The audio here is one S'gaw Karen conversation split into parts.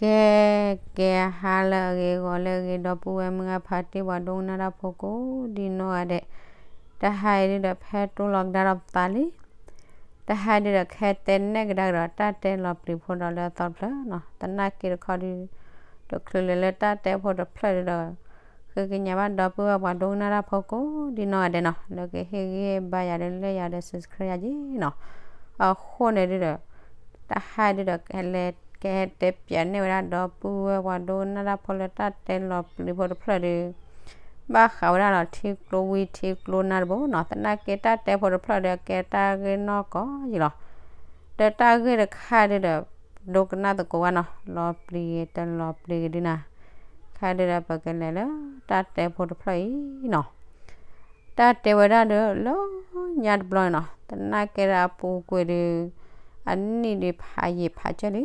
ကဲ, ကဲဟါလၢအဂ့ၤ ဂီၤလၢအဂ့ၤ ဒီပုၢ်ဝဲၢ်မုၢ်ဂၢ်ဖါတံၢ် ပှၤဒိကနၣ်တၢ်ဖိကိးဒံနီၢ်ဂၤဒဲး, တဟါအံၤဒုဒီး ဖဲတိလီၤကဒါဒီးပသးလံ. တဟါအံၤဒုဒီး ကဟဲတဲနဲၣ်ကဒါကဒီး တၢ်တဲလီၤပျံၤဖိဒီးလၢအသီတဖျၢၣ်နီၤ. သနာ်က့တခီဒု တချုးလဲၤလၢတၢ်တဲဖိတဖျၢၣ်ဒုဒီး ဃ့ကညးဘၣ်ဒီပုၢ်ဝဲၢ်ပှၤဒိကနၣ်တၢ်ဖိကိးဒံနီၢ်ဂၤဒဲးနီၤ, လၢကဟ့ၣ်ဂံၢ်ဟ့ၣ်ဘါယၤဒီး လၢယၤဒီး subscribe ယၤက့ၤနီၤ. အဃိန့ၣ်ဒုဒီး တဟါအံၤဒုဒီး ကဟဲတဲပၠးနဲၣ်ဝဲဒၣ်ဒီပုၢ်ဝဲၢ်ပှၤဒိကနၣ်တၢ်ဖိလၢတၢ်တဲလီၤပျံၤဖိတဖျၢၣ်ဒု ဘၣ်ဃးဝဲဒၣ်လီၤထံကျိဝံထံကျိနါတဘိနီၤ. သနာ်က့တၢ်တဲဖိတဖျၢၣ်ဒီး ကဲတၢ်ဂ့ၢ်နီၢ်ကီၢ်ယံၤလီၤ. ဒီးတၢ်ဂ့ၢ်တခါဒုဒီး ဒိကနၣ်သကိးဝဲနီၤ, လီၤပျံၤဂ့ၤတလီၤပျံၤဂ့ၤဒုနၤ, ခဲဒုဒီး ပကလဲၤလၢတၢ်တဲဖိတဖျၢၣ်အံၤနီၤ. တၢ်တဲဝဲဒၣ်ဒီး လၢညါတဘျီန့ၣ်နီၤ, သနာ်က့ဒီးအပူၤကွံာ်ဒု အနံၣ်ဒုဖးယံာ်ဖးစၢၢ်လံ.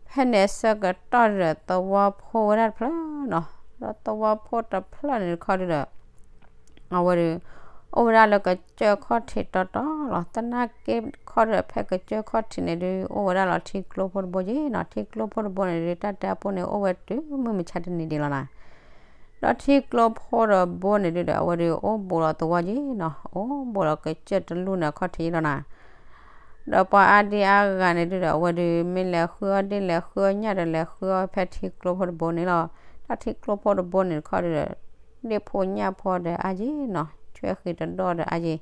ဖဲန့ၣ်အဆၢကတီၢ်ဒုဒီး သဝီဖိဝဲဒၣ်တဖျၢၣ်နီၤ, ဒီးသဝီဖိတဖျၢၣ်န့ၣ်တခီဒုဒီး အဝဲဒု အိၣ်ဝဲဒၣ်လၢကစၢၢ်ခီၣ်ထံးတီတီလီၤ. သနာ်က့တခီဒုဒီး ဖဲကစၢၢ်ခီၣ်ထံးန့ၣ်ဒု အိၣ်ဝဲဒၣ်လီၤထံကျိဖိတဘိက့ၤနီၤ. ထံကျိဖိတဘိန့ၣ်ဒု တၢ်တဲအပူၤန့ၣ် အိၣ်ဝဲတုၤမုၢ်မဆါတနံၤဒဲးလီၤနီၤ. ဒီးထံကျိဖိတဘိန့ၣ်ဒုဒီး အဝဲဒု အိၣ်ဘူးလီၤသဝီက့ၤနီၤ, အိၣ်ဘူးလီၤကစၢၢ်တလူၢ်န့ၣ်အခီၣ်ထံးယံၤလီၤနီၤ. ဒီးပှၤအါဒံအါဂၤန့ၣ်ဒုဒီး အဝဲဒု မ့ၢ်လဲၤဃုအီၣ်ဒ့ၣ် လဲၤဃုအီၣ်ညၣ်ဒီး လဲၤဃုအီၣ်ဖဲထံကျိဖိတဘိန့ၣ်လီၤ. တၢ်ထံကျိဖိတဘိန့ၣ်တခီဒုဒီး ဒ့ၣ်ဖိညၣ်ဖိဒီးအါယံၤနီၤ, ဆွဲဃံၤတဒီၣ်ဒီးအါယံၤ, ဒီး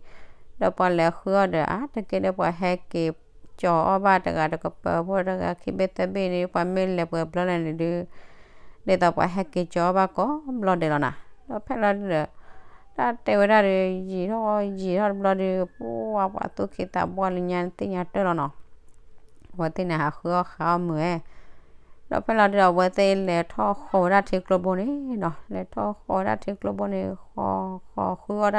ပှၤလဲၤဃုအီၣ်ဒီး အါတက့ၢ်ဒီး ပှၤဟဲက့ၤကၠီၤအီၣ်ဘၣ်တဂၤတကပၤဖိတဂၤခံဘ့ၣ်သၢဘ့ၣ်န့ၣ် ပှၤမ့ၢ်လဲၤပှဲၤဘျီလဲၣ်န့ၣ်ဒု ဒ်သိးပှၤဟဲက့ၤကၠီၤအီၣ်ဘၣ်ကိးဘျီဒဲးလီၤနီၤ. ဒီးဖဲလီၤဒုဒီး တၢ်တဲဝဲဒၣ်ဒီး ယံာ်ထီၣ်ယံာ်ထီၣ်တဘျီဒီး ပှၤပှၤသူၣ်က့သးပှၢ်လၢညါသ့ၣ်ညါတၢၢ်လီၤနီၤ. အဝဲသ့ၣ်န့ၣ် ဟးဃုအီၣ်ဃုအီၣ်မုာ်ဝဲ ဒီးဖဲလီၤဒုဒီး အဝဲသ့ၣ်လဲၤထီၣ်ဃီၤဝဲဒၣ်ထံကျိဘိန့ၣ်နီၤ, လဲၤ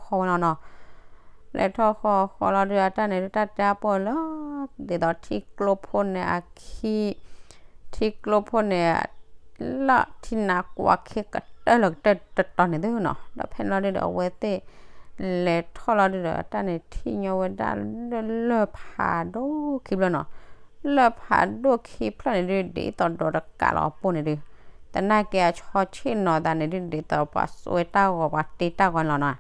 ထီၣ်ဃီၤဝဲဒၣ်ထံကျိဘိန့ၣ် ဃီၤဃီၤဃုအီၣ်တၢ်န့ၣ် လဲၤထီၣ်ဃီၤဝဲလီၤနီၤ. လဲၤထီၣ်ဃီၤဃီၤလီၤဒုဒီး တၢ်န့ၣ်ဒု တၢ်တဲအပူၤလၢ ဒ်သိးထံကျိဖိန့ၣ်အခံ ထံကျိဖိန့ၣ် လၢထံနါကွၢ်ခံကတၢၢ်လီၤကတၢၢ်တတီၤန့ၣ်သုနီၤ. ဒီးဖဲလီၤဒုဒီး အဝဲသ့ၣ်လဲၤထီၣ်လီၤဒုဒီး တၢ်န့ၣ်ထံၣ်ညီဝဲဒၣ်လၢလၢၢ်ဖးဒိၣ်ခံဖျၢၣ်နီၤ. လၢၢ်ဖးဒိၣ်ခံဖျၢၣ်န့ၣ်ဒု ဒ်သိးဒိးတကးလီၤအပူၤန့ၣ်ဒု သနာ်က့အဆီဆ့ၣ်နီၤသးန့ၣ်ဒု ဒ်သိးပှၤစွဲတၢ်ဂီၤ ပှၤတ့တၢ်ဂီၤန့ၣ်လီၤနီၤ.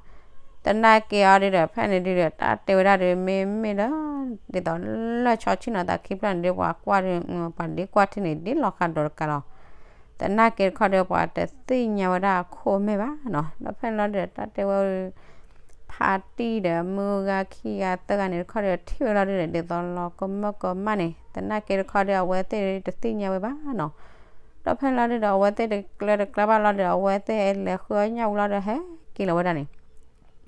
သနာ်က့အီၤဒုဒီး ဖဲန့ၣ်ဒုဒီး တၢ်တဲဝဲဒၣ်ဒု မ့မ့ၢ်လၢ ဒ်သိးလၢဆီဆ့ၣ်နီၤသးခံဖျၢၣ်န့ၣ်ဒု ပှၤကွၢ်ဒု ပှၤဒ့ကွၢ်ထံၣ်န့ၣ် ဒ်လီၤဃးဒိးတကးလီၤ. သနာ်က့တခီဒီး ပှၤတသ့ၣ်ညါဝဲဒၣ်အခိၣ်အမဲာ်ဘၣ်နီၤ. ဒီးဖဲန့ၣ်လီၤဒုဒီး တၢ်တဲဝဲ ဖါတံၢ်ဒီး မုၢ်ဂၤခံဂၤသၢဂၤန့ၣ်တခီဒီး ထံၣ်ဝဲလီၤဒုဒီး ဒ်သိးလီၤကမၢကမၣ်န့ၣ် သနာ်က့တခီဒီး အဝဲသ့ၣ်တသ့ၣ်ညါဝဲဘၣ်နီၤ. ဒီးဖဲန့ၣ်လီၤဒုဒီး အဝဲသ့ၣ်တကျၢတကျါဘၣ်လီၤဒီး အဝဲသ့ၣ်လဲၤဃုအီၣ်ညၣ်ဝံၤလီၤဒီး ဟဲက့ၤလီၤဝဲဒၣ်န့ၣ်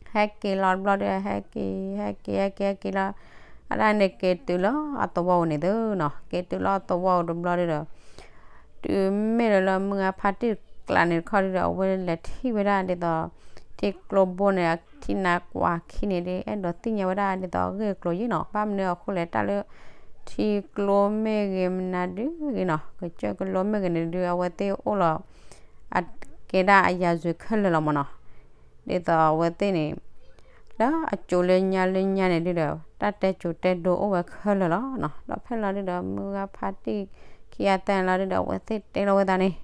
ဟဲက့ၤလီၤတဘျီဒီး ဟဲက့ၤ ဟဲက့ၤ ဟဲက့ၤ ဟဲက့ၤလီၤ အတၢ်န့ၣ်က့ၤတုၤလၢအသဝီဧိၤန့ၣ်သုနီၤ. က့ၤတုၤလၢအသဝီဧိၤတဘျီဒုဒီး တုၤမ့ၢ်လၢလၢမုၢ်ဂၤဖါတံၢ်ကျးန့ၣ်တခီဒုဒီး အဝဲလဲၤထံၣ်ဝဲဒၣ်ဒ်သိး ထံကျိဘိန့ၣ် ထံနါကွၢ်ခံန့ၣ်ဒု အဲၣ်ဒိးသ့ၣ်ညါဝဲဒၣ်ဒ်သိးအဂ့ၢ်အကျိၤယံၤနီၤ. ဘၣ်မနုၤအဃိလဲၣ် တၢ်လၢ ထံကျိမ့ၢ်ဂ့ၤမနုၤဒုဂ့ၤနီၤ ကစၢၢ်ကလိမ့ၢ်ဂ့ၤန့ၣ်ဒု အဝဲသ့ၣ်အိၣ်လီၤ အကဲဒၣ်အယၤဇုၤခဲလၢာ်လီၤမးနီၤ. ဒ်သိးအဝဲသ့ၣ်န့ၣ် လၢအစိၤလၢညါလၢညါန့ၣ်ဒုဒီး တၢ်တဲစိၤတဲဒိအိၣ်ဝဲခဲလၢာ်လီၤနီၤ. ဒီးဖဲလီၤဒုဒီး မုၢ်ဂၤဖါတံၢ်ခံဂၤသၢဂၤလီၤဒုဒီး အဝဲသ့ၣ်တဲလီၤဝဲသးန့ၣ်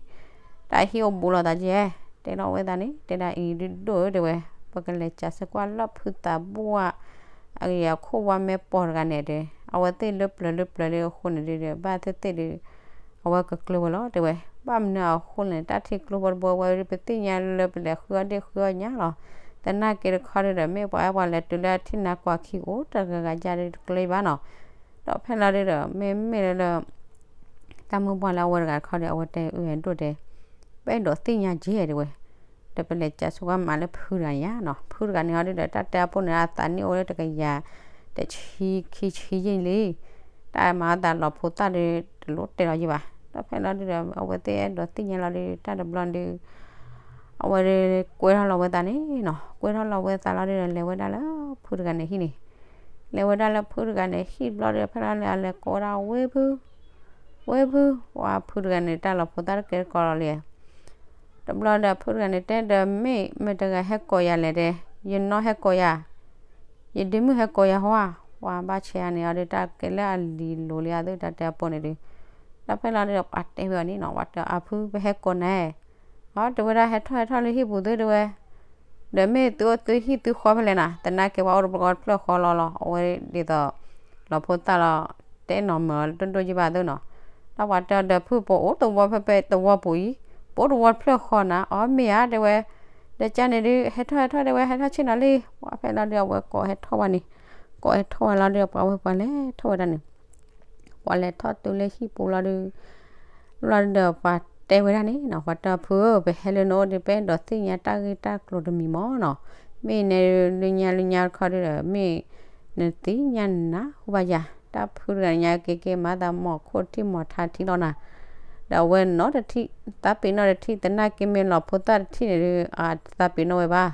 တၢ်ဟံၣ်အိၣ်ဘူးလိာ်သးကဲ တဲလီၤဝဲသးန့ၣ် တဲဒၣ်အံၤဒုဒိၣ်ဧၢတဲဝဲ ပကလဲၤစးဆဲးကွၢ်လၢဖုသးဘိၣ်ဧါ အဂ့ၢ်အခိၣ်ဝါမဲပီၤတဂၤန့ၣ်တဲ အဝဲသ့ၣ်လၢပျၢၤလၢပျၢၤလၢအဃိန့ၣ်ဒုဒီး ဘၣ်သ့ၣ်သ့ၣ်ဒု အဝဲကကျၢၤဝဲလီၤတဲဝဲ. ဘၣ်မနုၤအဃိလဲၣ်န့ၣ် တၢ်ထံကျိဖိတဘိဝဲဒု ပသ့ၣ်ညါလၢပလဲၤဃုအီၣ်ဒ့ၣ်ဃုအီၣ်ညၣ်လီၤ. သနာ်က့တခီဒုဒီး မ့ၢ်ပှၤအဲၣ်ပှၤလဲၤတုၤလၢအထံနါကွၢ်ခံအိၣ်တဂၤဂၤယါဒုတကျၢၤဘၣ်နီၤ. ဒီးဖဲလီၤဒုဒီး မ့မ့ၢ်လၢလၢ တၢ်မုၢ်ပှၢ်လၢအဝဲတဂၤတခီဒီး အဝဲတဲအုၣ်ဒိၣ်တဲ ပအဲၣ်ဒိးသ့ၣ်ညါကဲတဲဝဲ ဒီးပလဲၤစးဆဲးကွၢ်မၤလၢဖုတဂၤန့ၣ်ဧါနီၤ. ဖုတဂၤန့ၣ်ဟီဒုဒီး တၢ်တဲအပူၤန့ၣ် အသးနံၣ်အိၣ်လၢတကယၤ တဆံခံဆံယဲၢ်လံ. တၢ်မၤအသးလီၤဖိသၣ်ဒု တလိၣ်တဲလီၤယံၤဘၣ်. ဒီးဖဲလီၤဒုဒီး အဝဲသ့ၣ်အဲၣ်ဒိးသ့ၣ်ညါလီၤဒု တၢ်တဘျီဒု အဝဲဒု ကွဲထီၣ်လီၤဝဲသးန့ၣ်နီၤ. ကွဲထီၣ်လီၤဝဲသးလီၤဒုဒီး လဲၤဝဲဒၣ်လၢဖုတဂၤန့ၣ်ဟံၣ်န့ၣ် လဲၤဝဲဒၣ်လၢဖုတဂၤန့ၣ်ဟံၣ်တဘျီဒီး ဖဲလီၤလဲၤအလဲၤကိးဝဲဒၣ်ဝဲဖု ဝဲဖု ဝဲဖုတဂၤန့ၣ် တၢ်လီၤဖိသၣ်တကဲတကိးလီၤလံ. တဘျီဒီးဖုတဂၤန့ၣ် တဲဒီးမ့ၢ်မတၤတဂၤဟဲကိးယၤလဲၣ်တဲ, ယနီၢ်ဟဲကိးယၤ, ယဒ့မုၣ်ဟဲကိးယၤဟီဧါ, ပှၤဘၣ်ဆဲးအါန့ၣ်အီၤဒီး တၢ်ကဲလၢအလံၤလိၤလံအသုတၢ်တဲအပူၤန့ၣ်ဒုး, ဒီးဖဲလီၤဒုဒီးပှၤတဲဝဲအီၤန့ၣ်နီၤ, ပှၤတဲအီၤ အဖု ပဟဲကိးနၤ, အီ တဲဝဲဒၣ် ဟဲထီၣ်ဟဲထီၣ်လၢဟံၣ်ပူၤသုတဲဝဲ, ဒီးမ့ၢ်သုအိၣ်သုဟံၣ်သုဃီဖဲလဲၣ်နၤ, သနာ်က့ပှၤအိၣ်တဘျီဃီတဖျၢၣ်ဃီလီၤလီၤ, အဝဲဒ်သိး လီၤဖိသၣ်လီၤ, တဲနီၤမၢလၢတဒိၣ်ယဘၣ်သုနီၤ, ဒီးပှၤတဲအီၤ ဒီးဖု ပအိၣ်သဝီဖဲဖဲသဝီပူၤအံၤ, ပအိၣ်သဝီတဖျၢၣ်ဃီနၤ, အီ မ့ၢ်ဧါတဲဝဲ, ဒီးကန့ၣ်ဒု ဟဲထီၣ်ဟဲထီၣ်တဲဝဲ ဟဲထီၣ်ဆ့ၣ်နီၤလံ, ပှၤဖဲလီၤဒု အဝဲကိးဟဲထီၣ်ဝဲန့ၣ်, ကိးဟဲထီၣ်ဝဲလီၤဒု ပှၤဝဲပှၤလဲၤထီၣ်ဝဲဒၣ်န့ၣ် ပှၤလဲၤထီၣ်တုၤလၢဟံၣ်ပူၤလီၤဒု, လီၤဒုဒီးပှၤတဲဝဲဒၣ်န့ၣ်နီၤ, ပှၤတဲအီၤ ဖုဧၢ ပဟဲလၢနအိၣ်ဒု ပအဲၣ်ဒိးသ့ၣ်ညါတၢ်ဂ့ၢ်တၢ်ကျိၤတမံၤမၢ်နီၤ, မ့ၢ်နဲလၢညါလၢညါတခီဒုဒီး မ့ၢ်နသ့ၣ်ညါနၢ်ဟူဘၣ်ယၤ, တၢ်ဖုတဂၤညါက့ၤက့ၤမၤသးမီၢ်ခိၣ်ထံၣ်မီၢ်ထါထံလီၤနၤ, ဒီးအဝဲနီတထံၣ် သးပ့ၤနီၣ်တထံၣ် သနာ်က့မ့ၢ်လီၤဖိသၣ်တထံၣ်န့ၣ်ဒု အသးပ့ၤနီၣ်ဝဲဘၣ်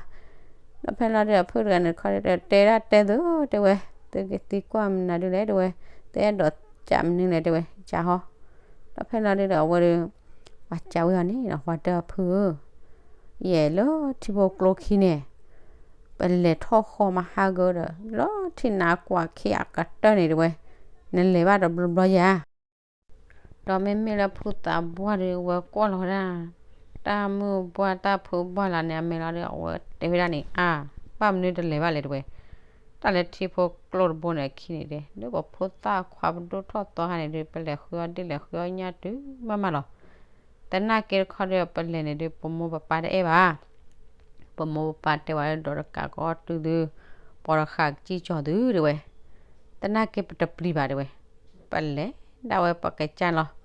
ဒီးဖဲလီၤဒုဒီးဖုတဂၤန့ၣ်တခီဒုဒီး တဲဒၣ်တဲသုတဲဝဲ, သုကသံကွၢ်မနုၤဒုလဲၣ်တဲဝဲ, သုအဲၣ်ဒိးကးမနုၤလဲၣ်တဲဝဲ, ကးဟီ, ဒီးဖဲလီၤဒုဒီးအဝဲဒု ပှၤကးဝဲအီၤန့ၣ်ဒီး ပှၤတဲအီၤ ဖုဧၢ, ယဲၢ်လၢထံဖိကျိခံန့ၣ် ပလဲၤထီၣ်ဃီမၤဟါဂၢၢ်ဒီး လၢထံနါကွၢ်ခံအကတၢၢ်န့ၣ်တဲဝဲ, နလဲၤဘၣ်တဘျီဘျီယၤ ဒီးမ့မ့ၢ်လၢဖုသးပှၢ်ဒီး ဝဲကွၢ်လီၤဝဲဒၣ် တၢ်မုၢ်ပှၢ်တၢ်ဖုပှၢ်လၢန့ၣ် အမဲာ်လီၤဒီး အဝဲတဲဝဲဒၣ်န့ၣ် အါ, ဘၣ်မနုၤတလဲၤဘၣ်လဲၣ်တဲဝဲ, တၢ်လၢထံဖိကျိတဘိန့ၣ်အခံန့ၣ်တဲ လၢပဖိသၣ်ခွါပဒိၣ်ထီၣ်သီခါန့ၣ်ဒီး ပလဲၤဃုအီၣ်ဒ့ၣ်လဲၤဃုအီၣ်ညၣ်တုၤမးမးလီၤ. သနာ်က့တခီဒီး ပလဲၤန့ၣ်ဒီး ပမိၢ်ပပၢ်တအဲၣ်ဘၣ် ပမိၢ်ပပၢ်တဲဝဲလၢ ဒီးတကးကအီၣ်တုၤသု, ပှၤတဃာ်ကစံၣ်ကၠီၤသုတဲဝဲ, သနာ်က့ပတပျံၤဘၣ်တဲဝဲ, ပလဲၤဒၣ်ဝဲပကစၢ်လီၤ.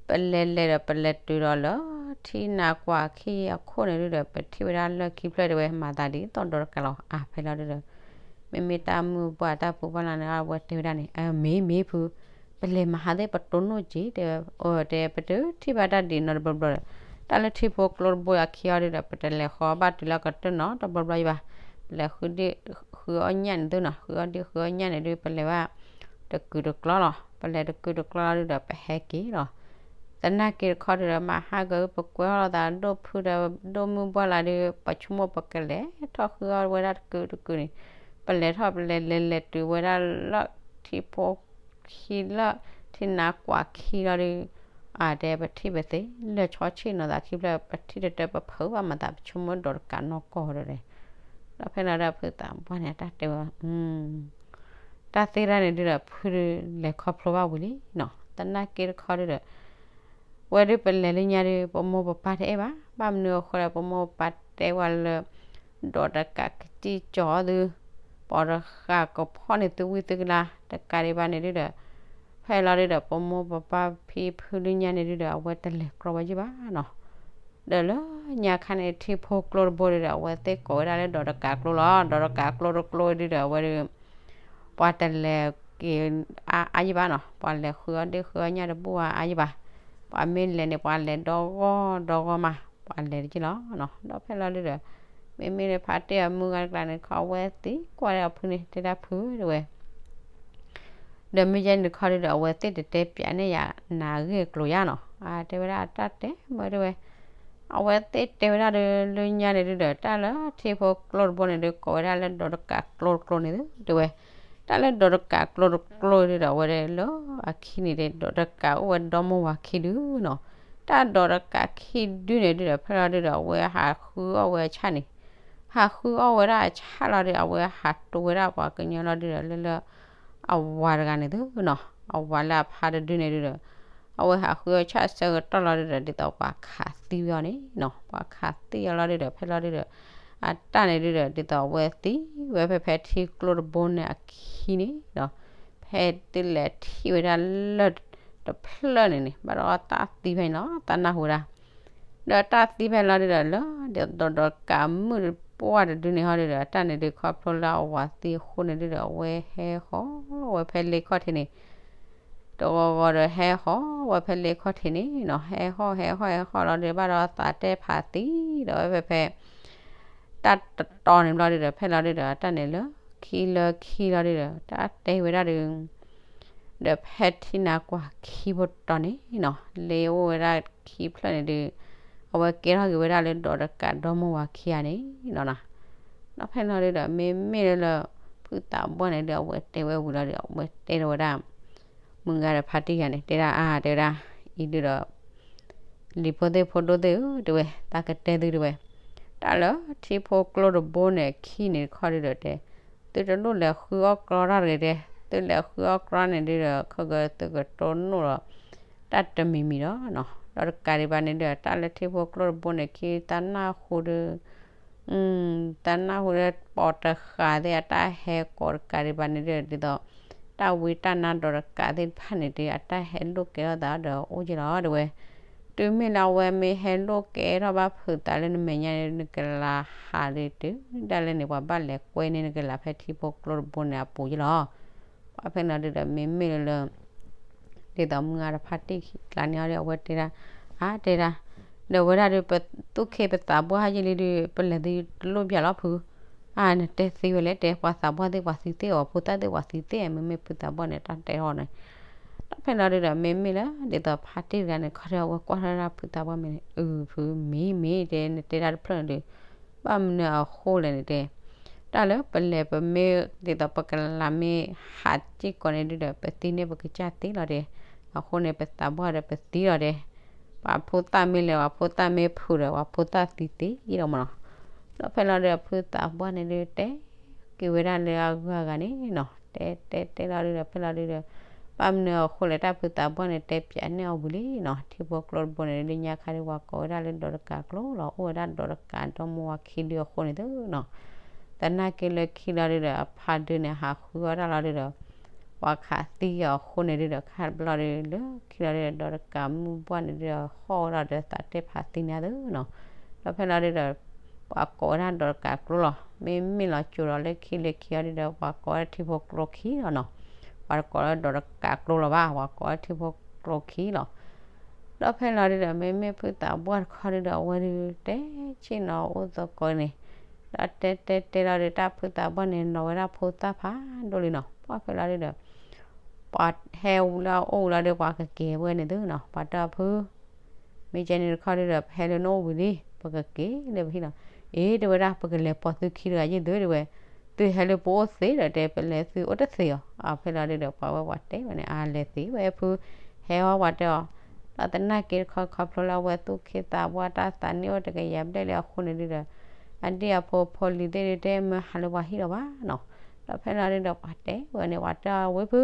ပလဲၤလဲၤဒီး ပလဲၤတုၤဒီးလၢ ထံနါကွၢ်ခံအခိၣ်န့ၣ်ဒုဒီး ပထံၣ်ဝဲဒၣ်လၢခံဖျၢၣ်တဲဝဲ မၤသးဒ်သိးဒီးတကးလီၤ. အါ ဖဲလီၤဒုဒီး မ့မ့ၢ်တၢ်မုၢ်ပှၢ်တၢ်ဖုပှၢ်လၢန့ၣ် အဝဲတဲဝဲဒၣ်န့ၣ် အမ့ၢ်မ့ၢ်ဖု ပလဲၤမၤဟးသ့ၣ်ပတိၢ်နီၣ်က့ၤတဲဝဲ, အိ တဲပတထံၣ်ဘၣ်တၢ်ဒ်နီတဘျီဘျီဒီး တၢ်လၢထံဖိကျိတဘိအခံအီၤဒုဒီး ပတလဲၤဃီဘၣ်တုၤလၢကတၢၢ်နီတဘျီဘျီယဘၣ်, ပလဲၤဃုအီၣ်ညၣ်န့ၣ်သုနီၤ, ဃုအီၣ်ဒ့ၣ်ဃုအီၣ်ညၣ်န့ၣ်ဒု ပလဲၤဘၣ်တကုာ်တကျီလီၤ. ပလဲၤတကုာ်တကျီလီၤဒုဒီး ပဟဲက့ၤလီၤ. သနာ်က့တခီဒုဒီး မၤဟါဂီၤ ပကွဲထီၣ်လိာ်သး ဒိၣ်ဖုဒီး ဒိၣ်မုၢ်ပှၢ်လၢဒု ပဆိကမိၣ်ပကလဲၤထီၣ်ဃုအီၣ်ဝဲဒၣ်တကုာ်တကုာ်န့ၣ်, ပလဲၤထီၣ်ပလဲၤလဲၤလဲၤတုၤဝဲဒၣ်လၢထံဖိခံလၢ ထံနါကွၢ်ခံလီၤဒု အတဲပထံၣ်ပသ့လၢာ်ဆီဆ့ၣ်နီၤသးခံဖျၢၣ် ပထံၣ်တတၢ်ပဖုးဘၣ်မၤသး ပဆိကမိၣ်ဒီးတကးနီၢ်ကီၢ်ဒီး, ဒီးဖဲလီၤဒုဒီးဖုသးပှၢ်န့ၣ် တၢ်တဲဝဲ, တၢ်သ့ၣ်တၢ်န့ၣ်ဒုဒီး ဖုဒုလဲၤခီဖျိဘၣ်ဝံၤလံနီၤ. သနာ်က့တခီဒုဒီး ဝဲဒုပလဲၤလၢညါဒု ပမိၢ်ပပၢ်တအဲၣ်ဘၣ်, ဘၣ်မနုၤအဃိဒီး ပမိၢ်ပပၢ်တဲဝဲလၢ ဒီးတကးကစံၣ်ကၠီၤသု, ပှၤတဃာ်ကဖီၣ်န့ၢ်သုဝံသုကလါ တကးဒံးဘၣ်န့ၣ်ဒုဒီး ဖဲလီၤဒုဒီး ပမိၢ်ပပၢ်ဖံဖုလၢညါန့ၣ်ဒုဒီး အဝဲတလဲၤကြီဘၣ်ယုၢ်ဘၣ်နီၤ. ဒီးလၢညါခါန့ၣ် ထံဖိကျိတဘိဒုဒီး အဝဲသ့ၣ်ကိးဝဲဒၣ်လၢဒီးတကးကျိလီၤ. ဒီးတကးကျိတကျိဒုဒီး အဝဲဒု ပှၤတလဲၤက့ၤအါအါယုၢ်ဘၣ်နီၤ, ပှၤလဲၤဃုအီၣ်ဒ့ၣ်ဃုအီၣ်ညၣ်တဘူၣ်အါအါယုၢ်ဘၣ်, ပှၤမ့ၢ်လဲၤန့ၣ် ပှၤလဲၤဒီဂီၢ်ဒီဂီၢ်မး, ပှၤလဲၤတက့ၢ်လီၤ. ဒီးဖဲလီၤဒုဒီး မ့မ့ၢ်လၢဖါတ့ၢ်အမုၢ်ဂၤတကျါန့ၣ်ခီ အဝဲသံကွၢ်ဒီးအဖုန့ၣ် တဲဒၣ်ဖုတဲဝဲ ဒီးမ့ၢ်ယဲန့ၣ်တခီဒုဒီး အဝဲသ့ၣ်တတဲပၠးန့ၢ်ယၤနၤဂ့ၢ်ကျိၤယါနီၤ, အတဲဝဲဒၣ်တၢ်တဲမၢတဲဝဲ, အဝဲသ့ၣ်တဲဝဲဒၣ်ဒီး လၢညါန့ၣ်ဒုဒီး တၢ်လၢထံဖိကျိတဘိန့ၣ်ဒု ကိးဝဲဒၣ်လၢဒီးတကးကျိတကျိန့ၣ်ဒုတဲဝဲ, တၢ်လၢဒီးတကးကျိတကျိဒုဒီး အဝဲဒၣ်လၢအခံန့ၣ်ဒီး ဒီးတကးအိၣ်ဝဲဒီမါဝၤခံဒုနီၤ, တၢ်ဒီးတကးခံဒုန့ၣ်ဒုဒီး ဖဲလီၤဒုဒီး အဝဲဟးဃုအီၣ်ဝဲအဆၣ်န့ၣ် ဟးဃုအီၣ်ဝဲဒၣ်အဆၣ်လီၤဒီး အဝဲဟးတိၤဝဲဒၣ်ပှၤကညီလီၤဒုဒီး လၢလၢ အဝၤတဂၤန့ၣ်သုနီၤ, အဝၤလၢအဖါတဒုန့ၣ်ဒုဒီး အဝဲဟးဃုအီၣ်ဆၣ်အဆၢကတီၢ်လီၤဒုဒီး ဒ်သိးပှၤခးသံဝဲအီၤန့ၣ်နီၤ, ပှၤခးသံအီၤလီၤဒုဒီး ဖဲလီၤဒုဒီး အတၢ်န့ၣ်ဒုဒီး ဒ်သိးအဝဲသံဝဲဖဲဖဲထံကျိတဘိန့ၣ်အခံန့ၣ်ဒီး ဖဲတုၤလဲၤထံၣ်ဝဲဒၣ်လၢတဖျၢၣ်န့ၣ်န့ၣ် ဘၣ်ဒီးတၢ်သံဖဲန့ၣ်လီၤ, တၢ်နၢ်ဟူဝဲဒၣ် ဒီးတၢ်သံဖဲလီၤဒုဒီး လၢဒီးဒီးတကးမုၣ်ပှၢ်တဒုန့ၣ်ဟီဒုဒီး တၢ်န့ၣ်ဒုးခီဖျိလၢအဝၤသံအဃိန့ၣ်ဒုဒီး အဝဲဟဲဃီၤဝဲဖဲလ့ခီၣ်ထံးန့ၣ် တဂီၤဂီၤဒီးဟဲဃီၤဝဲဖဲလ့ခီၣ်ထံးန့ၣ်နီၤ, ဟဲဃီၤဟဲဃီၤဟဲဃီၤလီၤဒုး ဘၣ်ဒီးသးတဲဖးသံဒီးဝဲဖဲဖဲ တၢ်တတီၤန့ၣ်ဘျီဒုဒီး ဖဲလီၤဒုဒီး တၢ်န့ၣ်လၢ ခံလၢခံလီၤဒုဒီး တၢ်တဲဝဲဒၣ်ဒုး ဒီးဖဲထံနါကွၢ်ခံဖိတတီၤန့ၣ်နီၤ လ့အိၣ်ဝဲဒၣ်ခံဖျၢၣ်န့ၣ်ဒုး အဝဲကဲထီၣ်က့ၤဝဲဒၣ်လၢဒီးတကးဒီမါဝၤခံဂၤန့ၣ်နီၤနီၤ, ဒီးဖဲလီၤဒုဒီး မ့မ့ၢ်လၢ ဖုသးပှၢ်န့ၣ်ဒုး အဝဲတဲဝဲဝံၤလီၤဒီး အဝဲတဲထီၣ်ဝဲဒၣ် မုၢ်ဂၤဒီးဖါတံၢ်ဂၤန့ၣ် တဲဒၣ်အါတဲဝဲဒၣ်, အံၤဒုဒီး လံၤဖိသ့ၣ်ဖိဒိၣ်သ့ၣ်ဧၢ တဲဝဲ, တၢ်ကတဲသုတဲဝဲ, တၢ်လၢထံဖိကျိတဘိန့ၣ်အခံန့ၣ်တခီဒုဒီးတဲ, သုတလိၣ်လဲၤဃုအီၣ်ကြီတၢ်တဂ့ၤတဲ, သုလဲၤဃုအီၣ်ကြီန့ၣ်ဒုဒီး ခဲကသုကတိၢ်နီၣ်ဒီး တၢ်တမံၤမံၤဒီးနီၤ, ဒီးတကးဒံးဘၣ်န့ၣ်ဒုဒီး တၢ်လၢထံဖိကျိတဘိန့ၣ်အခံ တၢ်နၢ်ဟူဒီး တၢ်နၢ်ဟူဒီးပိာ်တဃာ်သ့ၣ်အတၢ်ဟဲကိးတကးဒံးဘၣ်န့ၣ်ဒုဒီး ဒ်သိး တၢ်ဝံတၢ်နါဒီးတကးသ့ၣ်တဖၣ်န့ၣ်ဒု အတၢ်ဟဲလိာ်ကဲထီၣ်သးဒီးအိၣ်က့ၤလီၤတဲဝဲ, တုၤမ့ၢ်လၢအဝဲမ့ၢ်ဟဲလိာ်ကဲထီၣ်ဘၣ်ဖုးသးလၢနမဲာ်ညါန့ၣ် နကလၤဟးဒုတုၤဒၣ်လဲာ်န့ၣ် ပှၤဘၣ်လဲၤကွဲန့ၢ်နကလၤဖဲထံဖိကျိတဘိန့ၣ်အပူၤက့ၤလီၤ. ပှၤဖဲလီၤဒုဒီး မ့မ့ၢ်လၢလၢ ဒ်သိးမုၢ်ဂၤတဖါတံၢ်ကျါန့ၣ်အီၤဒီး အဝဲတဲဒၣ်, အါတဲဒၣ်, ဒီးဝဲဒၣ်ဒု ပသူၣ်ခ့ပသးပှၢ်ဟဲယံာ်လံဒု ပလဲၤသုတလိၣ်ဘၣ်လီၤဖု, အါ နတဲသ့ဝဲလဲၣ်တဲ ပှၤသးပှၢ်သ့ၣ်ပှၤသံသ့ၣ်အီၤ ဖိသၣ်သ့ၣ်ပှၤသံသ့ၣ် မ့မ့ၢ်ဖုသးပှၢ်န့ၣ် တၢ်တဲအီၤန့ၣ်, ဒီးဖဲလီၤဒုဒီး မ့မ့ၢ်လၢ ဒ်သိးဖါတံၢ်တဂၤန့ၣ် ခီဒီးအဝဲကွၢ်ထီၣ်ဒၣ်ဖုသးပှၢ်မ့ၢ်န့ၣ် အုဖုမ့ၢ်မ့ၢ်တဲ နတဲဒၣ်တဖျၢၣ်န့ၣ်ဒု ဘၣ်မနုၤအဃိလဲၣ်န့ၣ်တဲ, တၢ်လၢပလဲၤပမ့ၢ်ဒ်သိးပကလၤမ့ၢ်ဟးစ့ၢ်ကီးန့ၣ်ဒုဒီး ပသံန့ၢ်ပကစၢ်သ့လီၤတဲ, အဃိန့ၣ် ပသးပှၢ်ဒီးပသံလီၤတဲ, ပှၤဖိသၣ်မ့ၢ်လဲၤ ပှၤဖိသၣ်မ့ၢ်ဖုးဒီး ပှၤဖိသၣ်သံသ့လီၤမးနီၤ, ဒီးဖဲလီၤဒုဒီး ဖုသးပှၢ်န့ၣ်ဒု တဲက့ၤဝဲဒၣ်လၢအဂုၤအဂၤန့ၣ်နီၤ, တဲတဲတဲလီၤဒုဒီး ဖဲလီၤဒုဒီး ဘၣ်မနုၤအဃိလဲၣ် တၢ်ဖုသးပှၢ်န့ၣ် တဲပၠးန့ၢ်အီၤဝံၤလံနီၤ, ထံဖိကျိတဘိန့ၣ် လၢညါခါဒု ပှၤကိးဝဲဒၣ်လၢဒီးတကးကျိလီၤ, အိၣ်ဝဲဒၣ်ဒီးတကးဒီမါဝၤခံဒုအဃိန့ၣ်သနီၤ, သနာ်က့လၢခံလီၤဒုဒီး အဖါဒုန့ၣ် ဟးဃုအီၣ်တၢ်လီၤဒုဒီး ပှၤခးသံအီၤအဃိန့ၣ်ဒုဒီး ခါတဘျီဒု လၢခံလီၤဒုဒီး ဒီးတကးမုၢ်ဘှၢ်န့ၣ်ဒုဒီး ဟီၣ်ဝဲဒၣ်ဒီးသးတ့ၢ်ဖးသံန့ၣ်သနီၤ, ဒီးဖဲလီၤဒုဒီး ပှၤကိးဝဲဒၣ်ဒီးတကးကျိလီၤ, မ့မ့ၢ်လီၤကၠိဒီးလၢခံလၢခံအီၤဒုဒီး ပှၤကိးဝဲဒၣ်ထံဖိကျိခံလီၤနီၤ, ပှၤတကိးလၢဒီးတကးကျိလီၤဘၣ် ပှၤကိးဝဲဒၣ်ထံဖိကျိခံလီၤ, ဒီးဖဲလီၤဒုဒီး မ့မ့ၢ်ဖုသးပှၢ်တခီဒုဒီး အဝဲဒု တဲဆ့ၣ်နီၤအိၣ်သကိးန့ၣ်, ဒီးတဲတဲတဲလီၤဒု တၢ်ဖုသးပှၢ်န့ၣ် နီၤဝဲဒၣ်ဖိသၣ်ဖးဒိၣ်လံနီၤ, ပှၤဖဲလီၤဒုဒီး ပှၤဟဲဝံၤလၢအအိၣ်ဝံၤလီၤဒု ပှၤကက့ၤဝဲန့ၣ်သနီၤ, ပှၤတဲအီၤဖု မ့ၢ်ကဲန့ၣ်တခီဒုဒီး ပဟဲလၢနအိၣ်ဝံၤလံ ပကက့ၤလၢပဟံၣ်လီၤ, အ့ တဲဝဲဒၣ် ပကလဲၤပိာ်သုခံတဂၤယ့ၢ်သုတဲဝဲ, သုဟဲလၢပအိၣ်သ့ဒီးတဲ ပလဲၤသုအိၣ်တသ့အီၤ, အဖဲလီၤဒုဒီး ပှၤဝဲပှၤတဲဝဲန့ၣ် အလဲၤသ့ဝဲဖု ဟဲဝဲပှၤတဲအီၤ, ဒီးသနာ်က့တခီခီဖျိလၢအဝဲသူၣ်ခ့သးပှၢ်တၢ်သးန့ၣ်အိၣ်တကယၤဘျဲၣ်လံအဃိန့ၣ်ဒုဒီး အဒ့ၣ်အဖိဖိလံၤသ့ၣ်ဒုတဲမ့ၢ်ဟးလၢပှၤဟံၣ်လီၤဘၣ်နီၤ, ဒီးဖဲလီၤဒုဒီး ပှၤတဲဝဲန့ၣ် ပှၤတဲအီၤဝဲဖု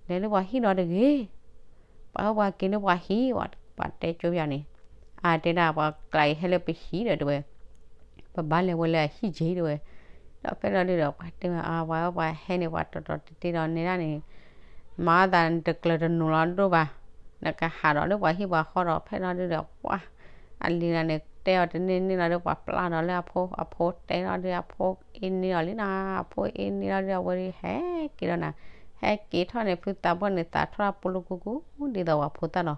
လဲၤလၢပှၤဟံၣ်လီၤတဂ့ၤ, ပှၤဟဲပှၤက့ၤလၢပှၤဟံၣ် ပှၤတဲကၠိပယီၤန့ၣ်, အတဲဒၣ်ပှၤကျါအံၤဟဲလၢပဟံၣ်ဒီးတဲဝဲ, ပဘၣ်လဲၤဝဲလၢအဟံၣ်က့ၤတဲဝဲ, ဒီးဖဲလီၤဒုဒီး ပှၤတဲဝဲ အဝဲပှၤဟဲန့ၣ် ပှၤတီတီတ့တ့ဒီးနဲဒၣ်န့ၣ်, မၤအီၣ်သးတကျၢၤတနူၤလီၤဒိၣ်ဘၣ်, နကဟးဒီးလၢပှၤဟံၣ်ပှၤဃီဒီး ဖဲလီၤဒုဒီး ပှၤ အလံၤဂၤန့ၣ် တဲအီၤတန့ၢ်န့ၢ်လီၤဒု ပှၤပျၢ်ဒီးလၢအဖိ, အဖိတဲလီၤဒုအဖိအ့န့ၢ်အီၤလံနီၤ, အဖိအ့န့ၢ်လီၤဒု အဝဲဒုဟဲက့ၤဒီးနၤ, ဟဲက့ၤထီၣ်န့ၣ် ဖုသးပှၢ်န့ၣ် သးထီၣ်တၢ်ပူၤလူၤကူကူ ဒ်သိးပှၤဖိသၣ်လီၤ,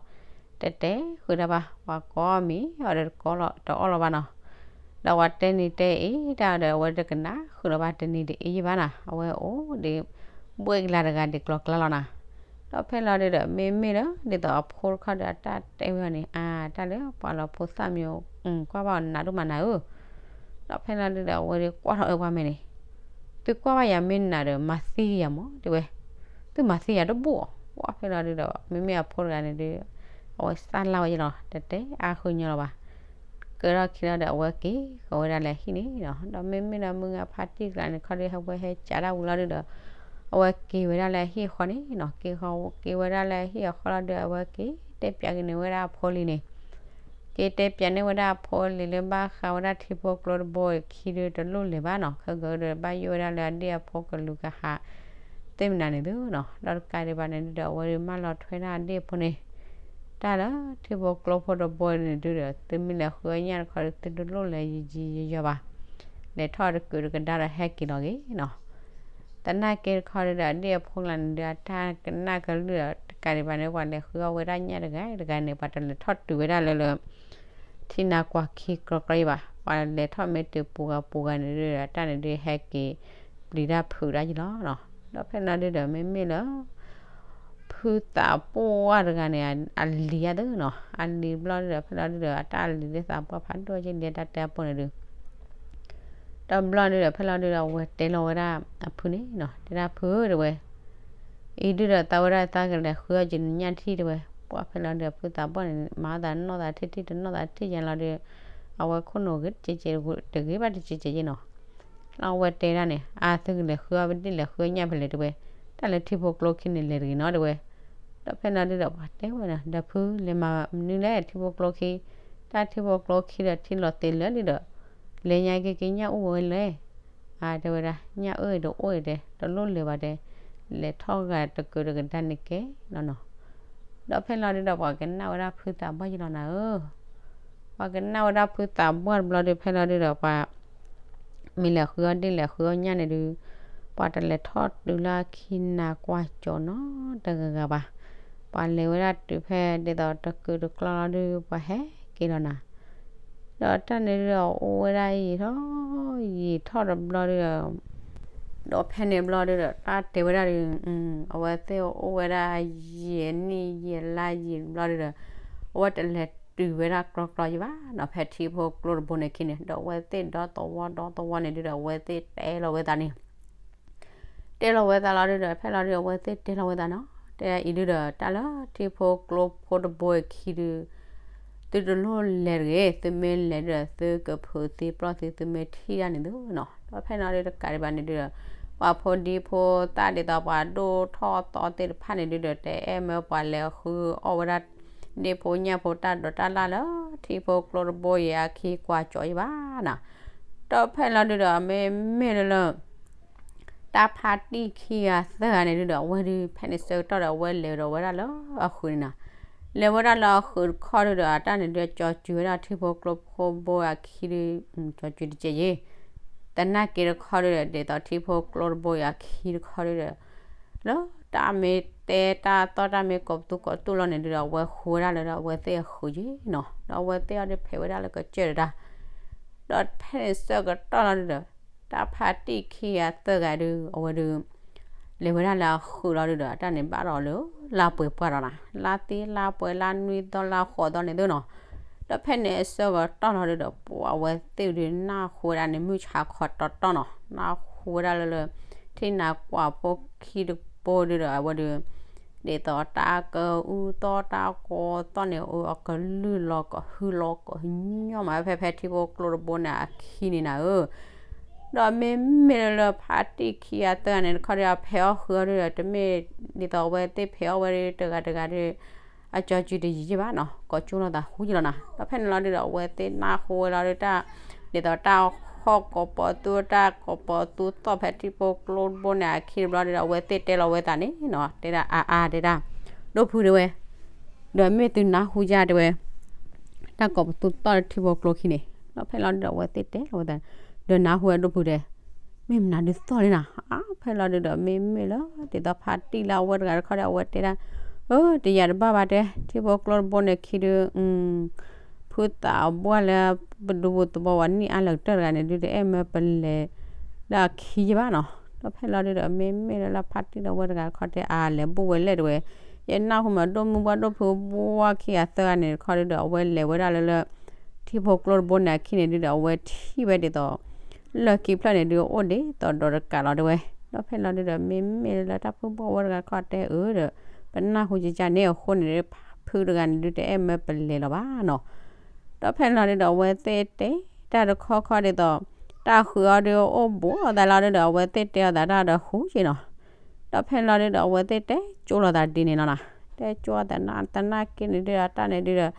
တဲတဲဃုာ်တၢ်ဘၣ် ပှၤကိးမံၤအီၤဒီးတအီၣ်လီၤဘၣ်နီၤ, ဒီးပှၤတဲနံၤတဲအ့တၢ်ဒီး အဝဲတကနၣ်ဃုာ်လီၤဘၣ် တနံၤတအ့ယဘၣ်နၤ, အဝဲအိၣ်ဒံး ဘှ့ၣ်ကလၤတဂၤဒံးကျီၤကျါလီၤနၤ, ဒီးဖဲလီၤဒုဒီး မ့မ့ၢ်လၢ ဒ်သိးအဖိတခီဒီးအတၢ်တဲဝဲအီၤန့ၣ် အါ တၢ်လၢပှၤလီၤဖိသၣ်မံၤ ကွၢ်ဘၣ်အီၤနးဒိၣ်မးနၤဧၢ, ဒီးဖဲလီၤဒုဒီး အဝဲဒုးကွၢ်ထီၣ်အၢပှၤမဲာ်န့ၣ်, သုကွၢ်ဘၣ်ယၤမ့ၢ်နးဒီး မၤသံယၤမး တဲဝဲ, သုမၤသံယၤတဘူၣ်အီၤ, ပှၤဖဲလီၤဒုဒီး မ့မ့ၢ်အဖိတဂၤန့ၣ်ဒုး အဝဲစၢ်လၢ်ဝဲယလီၤ တတဲအါဃုာ်ညီလီၤဘၣ်, ကဲထီၣ်ခံလီၤဒီး အဝဲက့ၤဃီၤဝဲဒၣ်လၢအဟံၣ်န့ၣ်နီၤ, ဒီးမ့မ့ၢ်ဒီးမုၢ်ဂၤဖါတံၢ်ကျါန့ၣ် ခီဒုးဟဲဝဲဟဲကးတၢ်ဝံၤလီၤဒုဒီး အဝဲက့ၤဝဲဒၣ်လၢအဟံၣ်အဃီန့ၣ်နီၤ, က့ၤဃီၤက့ၤဝဲဒၣ်လၢအဟံၣ်အဃီလီၤဒုး အဝဲက့ၤတဲပၠးက့ၤန့ၢ်ဝဲဒၣ်အဖိလံၤန့ၣ်, က့ၤတဲပၠးန့ၢ်ဝဲဒၣ်အဖိလံၤလၢဘၣ်ဃးဝဲဒၣ်ထံဖိကျိတဘိ ခံဒုးတလိၣ်လဲၤဘၣ်နီၤ, ခဲကဒီးဘၣ်ယိၣ်ဝဲဒၣ်လၢအဒ့ၣ်အဖိကလူးကဟး သ့ၣ်မနုၤန့ၣ်သုနီၤ, ဒီးတကးဒံးဘၣ်န့ၣ်ဒုဒီး အဝဲဒုးမၢလီၤထွဲဒၣ်အဒ့ၣ်အဖိန့ၣ် တၢ်လၢထံဖိကျိဖိတဘိန့ၣ်ဒုဒီး သုမ့ၢ်လဲၤဃုအညၣ်တခီဒုး သုတလိၣ်လဲၤယံာ်ယံာ်ယီၤယီၤဘၣ်, လဲၤထီၣ်တကုးတကဒါဒီးဟဲက့ၤလီၤက့ၤနီၤ, သနာ်က့တခီဒုဒီး အဒ့ၣ်အဖိကျါန့ၣ်ဒုး အတၢ်ကနၣ်ကလုၢ်ဒီး တကးဒံးဘၣ်န့ၣ် ပှၤလဲၤဃုအီၣ်ဝဲဒၣ်ညၣ်တဂၤတဂၤန့ၣ် ပှၤတလဲၤထီၣ်တုၤဝဲဒၣ်လၢလၢ ထံနါကွၢ်ခံကြီကြီဘၣ်, ပှၤလဲၤထီၣ်မ့ၢ်တုၤပူၤဂၤပူၤဂၤန့ၣ်ဒုဒီး တၢ်န့ၣ်ဒုးဟဲက့ၤပျံၤတၢ်ဖုးတၢ်ယံၤလီၤနီၤ, ဒီးဖဲလီၤဒုဒီး မ့မ့ၢ်လၢ ဖုသးပှၢ်တဂၤန့ၣ် အလံၤအသးနီၤ, အလံၤဘျီဒုဒီး ဖဲလီၤဒုဒီး အတၢ်လံၤလၢသးပှၢ်ဖးဒိၣ်က့ၤလံတၢ်တဲအပူၤန့ၣ်ဒု ဒီးဘျီဒုဒီး ဖဲလီၤဒုဒီး အဝဲတဲလီၤဝဲဒၣ်အဖုန့ၣ်နီၤ, တဲဒၣ်ဖုတဲဝဲ, အံၤဒုဒီးသးဝဲဒၣ်သးကလဲၤဃုအီၣ်က့ၤနညၣ်ထံၣ်တဲဝဲ, ပှၢ်ဖဲလီၤဒုဒီးဖုသးပှၢ်န့ၣ် မၤအီၣ်သးနီၢ်သးထံၣ်ထံၣ်တနီၢ်သးထံၣ်ယဲလီၤဒီး အဝဲခိၣ်နူာ်ဂ့ၤတကဲးတဂ့ၤဘၣ်တကဲးကဲးယဲနီၤ အဝဲတဲဒၣ်န့ၣ် အသုကလဲၤဃုအီၣ်ဒ့ၣ်လဲၤဃုအီၣ်ညၣ်ဖဲလဲၣ်တဲဝဲ, တၢ်လၢထံဖိကျိခံန့ၣ်လဲၤတဂ့ၤနီၤတဲဝဲ, ဒီးဖဲလီၤဒုဒီးပှၤတဲဝဲနီၤ ဒီးဖုလဲၤမၤမနုၤလဲၣ် ထံဖိကျိခံ, တၢ်ထံဖိကျိခံဒီးထံလီၤသ့လၢာ်လံဒီး လဲၤညါက့ၤက့ၤညၣ်အိၣ်ဝဲလဲၣ် အတဲဝဲဒၣ် ညၣ်အၢၣ်ဒီးအိၣ်တဲ တလိၣ်လဲၤဘၣ်တဲ, လဲၤထီၣ်ဂာ်တကုာ်တကဒါန့ၣ်ကဲလီၤနီၤ, ဒီးဖဲလီၤဒုဒီးပှၤကနၣ်ဝဲဒၣ်ဖုသးပှၢ်ယလီၤနၤဧၢ ပှၤကနၣ်ဝဲဒၣ်ဖုသးပှၢ်တဘျီဒီး ဖဲလီၤဒုဒီးပှၤ မ့ၢ်လဲၤဃုအီၣ်ဒ့ၣ်လဲၤဃုအီၣ်ညၣ်န့ၣ်ဒုး ပှၤတလဲၤထီၣ်တုၤလၢအခံနၤကွၢ်ကၠီၤနီတဂၤဂၤဘၣ်, ပှၤလဲၤဝဲဒၣ်တုၤဖဲဒ်သိးတကုာ်တကျီလီၤဒုး ပှၤဟဲက့ၤလီၤနၤ, ဒီးတၢ်န့ၣ်ဒုးအအိၣ်ဝဲဒၣ်ယံာ်ထီၣ် ယံာ်ထီၣ်တဘျီဒုး ဒီးဖဲန့ၣ်ဘျီဒုဒီး တၢ်တဲဝဲဒၣ်ဒုး အဝဲသ့ၣ်အိၣ်ဝဲဒၣ်ယဲၢ်နံၣ်ယဲၢ်လါယံာ်တဘျီဒုဒီး အဝဲတလဲၤတုၤဝဲဒၣ်ကျီကျီယံၤဘၣ်နီၤ ဖဲထံဖိကျိတဘိန့ၣ်ခံန့ၣ် ဒီးအဝဲသ့ၣ်ဒီသဝီဒီသဝီန့ၣ်ဒုဒီး အဝဲသ့ၣ်တဲလီၤဝဲသးန့ၣ် တဲလီၤဝဲသးလီၤဒုဒီး ဖဲလီၤဒုး အဝဲသ့ၣ်တဲလီၤဝဲသးနီၤ တဲအံၤဒုဒီး တၢ်လၢထံဖိကျိဖိတဘိအခံဒုး သုတလိၣ်လဲၤတဂ့ၤ, သုမ့ၢ်လဲၤဒုဒီး သုကဖုးသံပျီၢ်သံ သုမ့ၢ်ထံၣ်ဒၣ်န့ၣ်သုနီၤ, ဒီးဖဲန့ၣ်လီၤဒုဒီးတကးဒံးဘၣ်န့ၣ်ဒုဒီး ပှၤဖိဒံဖိသၣ်ဒ်သိးပှၤဒိၣ်ထီၣ်သီသ့ၣ်တဖၣ်န့ၣ်ဒုဒီး တအဲၣ်မၢပှၤလဲၤဃုအီၣ်ဝဲဒၣ် ဒ့ၣ်ဖိညၣ်ဖိတၢ်ဒိးတၢ်လၢ်လၢ ထံဖိကျိတဘိအံၤအခံကွၢ်ကၠီၤယံၤဘၣ်နီၤ, ဒီးဖဲန့ၣ်လီၤဒုဒီး မ့မ့ၢ်လၢလၢ တၢ်ဖါတံၢ်ခံဂၤသၢဂၤန့ၣ်ဒုဒီး အဝဲဒုး ဖဲန့ၣ်ဆၢကတီၢ်ဒီး အဝဲလဲၤဒီးဝဲဒၣ်လၢအဃုာ်န့ၣ်နီၤ, လဲၤဝဲဒၣ်လၢအဃုာ်တခီဒုဒီး အတၢ်န့ၣ်ဒုး ကၠီၤစုၤဝဲဒၣ်ထံဖိကျိဖိဘိအခံဒုး ကၠီၤစုၤတကဲးယံၤ, သနာ်က့တခီဒုဒီး ဒ်သိးထံဖိကျိတဘိအံၤအခံတခီဒုဒီး လၢတၢ်မ့ၢ်တဲတၢ်သီၣ်တၢ်မ့ၢ်ကိးပသူကိးပသူလီၤန့ၣ်ဒုဒီး အဝဲဃုာ်ဝဲဒၣ်လၢဒီး အဝဲသ့ၣ်အဃုာ်ယံၤနီၤ, ဒီးအဝဲသ့ၣ်အီၤဒုးဖဲးဝဲဒၣ်လၢကစၢၢ်တဒၣ် ဒီးဖဲန့ၣ်ဆၢကတီၢ်လီၤဒုဒီး တၢ်ဖါတံၢ်ခံဂၤသၢဂၤဒုး အဝဲဒုး လဲၤဝဲဒၣ်လၢအဃုာ်လီၤဒုဒီး တၢ်န့ၣ်ဘၣ်ဒီးလၢ လါပှဲၤပှၢ်ဒီးနီၤ, လါသ့လါပှဲၤလါနွံသီလါဃိးသီန့ၣ်သုနီၤ, ဒီးဖဲန့ၣ်အဆၢကတီၢ်လီၤဒုဒီး ပှၤအဝဲသ့ၣ်ဒုးနၢ်ဟူဝဲဒၣ်န့ၣ် မုၢ်ဆါခီတီတီနီၤ, နၢ်ဟူဝဲဒၣ်လၢလၢ ထံနၤကွၢ်ဖိခံတဘိဒုဒီး အဝဲဒုး ဒ်သိးတၢ်ကအူသီၣ်တၢ်ကီသီၣ်န့ၣ် အကလုၢ်လီၤကဟုလီၤကညီမး ဖဲဖဲထံဖိကျိတဘိန့ၣ်အခံန့ၣ်နၤဧၢ, ဒီးမ့မ့ၢ်လၢလၢဖါတံၢ်ခံဂၤသၢဂၤန့ၣ်တခီဒီး အဖဲးအီၣ်ဃုာ်အီၤဒုဒီး တမ့ၢ်ဒ်သိးအဝဲသ့ၣ်ဖဲးအီၣ်ဝဲဒုးတဂၤတဂၤဒုး အကၠီၤစုၤတယံၤယံၤဘၣ်နီၤ, ကိးကၠိလိာ်သးဃူယံၤလီၤနီၤ, ဒီးဖဲန့ၣ်လီၤဒုဒီး အဝဲသ့ၣ်နၢ်ဟူဝဲလီၤဒုတၢ် ဒ်သိးတၢ်ဟီၣ်ကိးပီၤသူတၢ်ကိးပီၤသူသီၣ်ဖဲထံဖိကျိတဘိန့ၣ်အခံတဘျီဒုဒီး အဝဲသ့ၣ်တဲလီၤဝဲသးန့ၣ်နီၤ, တဲဒၣ်အါအါတဲဒၣ် ဒိၣ်ဖုတဲဝဲ, ဒီးမ့ၢ်သုနၢ်ဟူယါတဲဝဲ တၢ်ကိးပီၤသူသီၣ်လၢထံဖိကျိခံန့ၣ်, ဒီးဖဲလီၤဒုဒီး အဝဲသ့ၣ်တဲလီၤဝဲသး ဒီးနၢ်ဟူဝဲဒိၣ်ဖုတဲ မ့ၢ်မနုၤဒုးသီၣ်လံနီၤ, အါဖဲလီၤဒုဒီး မ့မ့ၢ်လၢဒ်သိးဖါတံၢ်လၢအဝဲတဂၤတခီဒီး အဝဲတဲဒၣ် အၢ တယာ်တဘၣ်ဘၣ်တဲ ထံဖိကျိတဘိန့ၣ်ခံဒုး ဖုသးပှၢ်လၢ ပဒူပူၤသဘီဝဲနံၣ်အါလၢာ်ကတၢၢ်တဂၤန့ၣ်ဒုး တအဲၣ်မၢပလဲၤလၢအခံယဘၣ်နီၤ, ဒီးဖဲလီၤဒုဒီး မ့မ့ၢ်လၢလၢဖါတံၢ်လၢအဝဲတဂၤတခီတဲ အါလဲၤဘူၣ်ဝဲလဲၣ်တဲဝဲ, ယနၢ်ဟူမးဒိၣ်မုၢ်ဘၣ်ဒိၣ်ဖုဘၣ်ခံဂၤသၢဂၤန့ၣ်တခီဒုဒီး အဝဲလဲၤဝဲဒၣ်လၢလၢ ထံဖိကျိတဘိန့ၣ်အခံန့ၣ်ဒုဒီး အဝဲထံၣ်ဝဲဒ်သိး လၢၢ်ခံဖျၢၣ်န့ၣ်ဒုး အိၣ်ဒ်သိးဒီးတကးလီၤတဲဝဲ, ဒီးဖဲလီၤဒုဒီး မ့မ့ၢ်လၢတၢ်ဖုဘီၣ်ဝဲတဂၤတခီတဲအၢဒီး ပနၢ်ဟူကကန့ၣ်အဃိန့ၣ်ဒုး ဖုတဂၤန့ၣ်ဒုးတအဲၣ်မၢပလဲၤလီၤဘၣ်နီၤ, ဒီးဖဲလီၤဒုဒီး အဝဲသ့ၣ်တဲတၢ်တခီခီဒ်သိး တၢ်ဃုာ်အီၤဒုးအိၣ်ဘူးအသးလီၤဒုဒီး အဝဲသ့ၣ်တဲအီၤသးတၢ်ဒီးဃူက့နီၤ ဒီးဖဲလီၤဒုဒီး အဝဲသ့ၣ်တဲကၠိလိာ်သးဒ်န့ၣ်လီၤနီၤ, တဲကၠိအသးနၤသနာ်က့န့ၣ်ဒုဒီး တၢ်န့ၣ်ဒုဒီး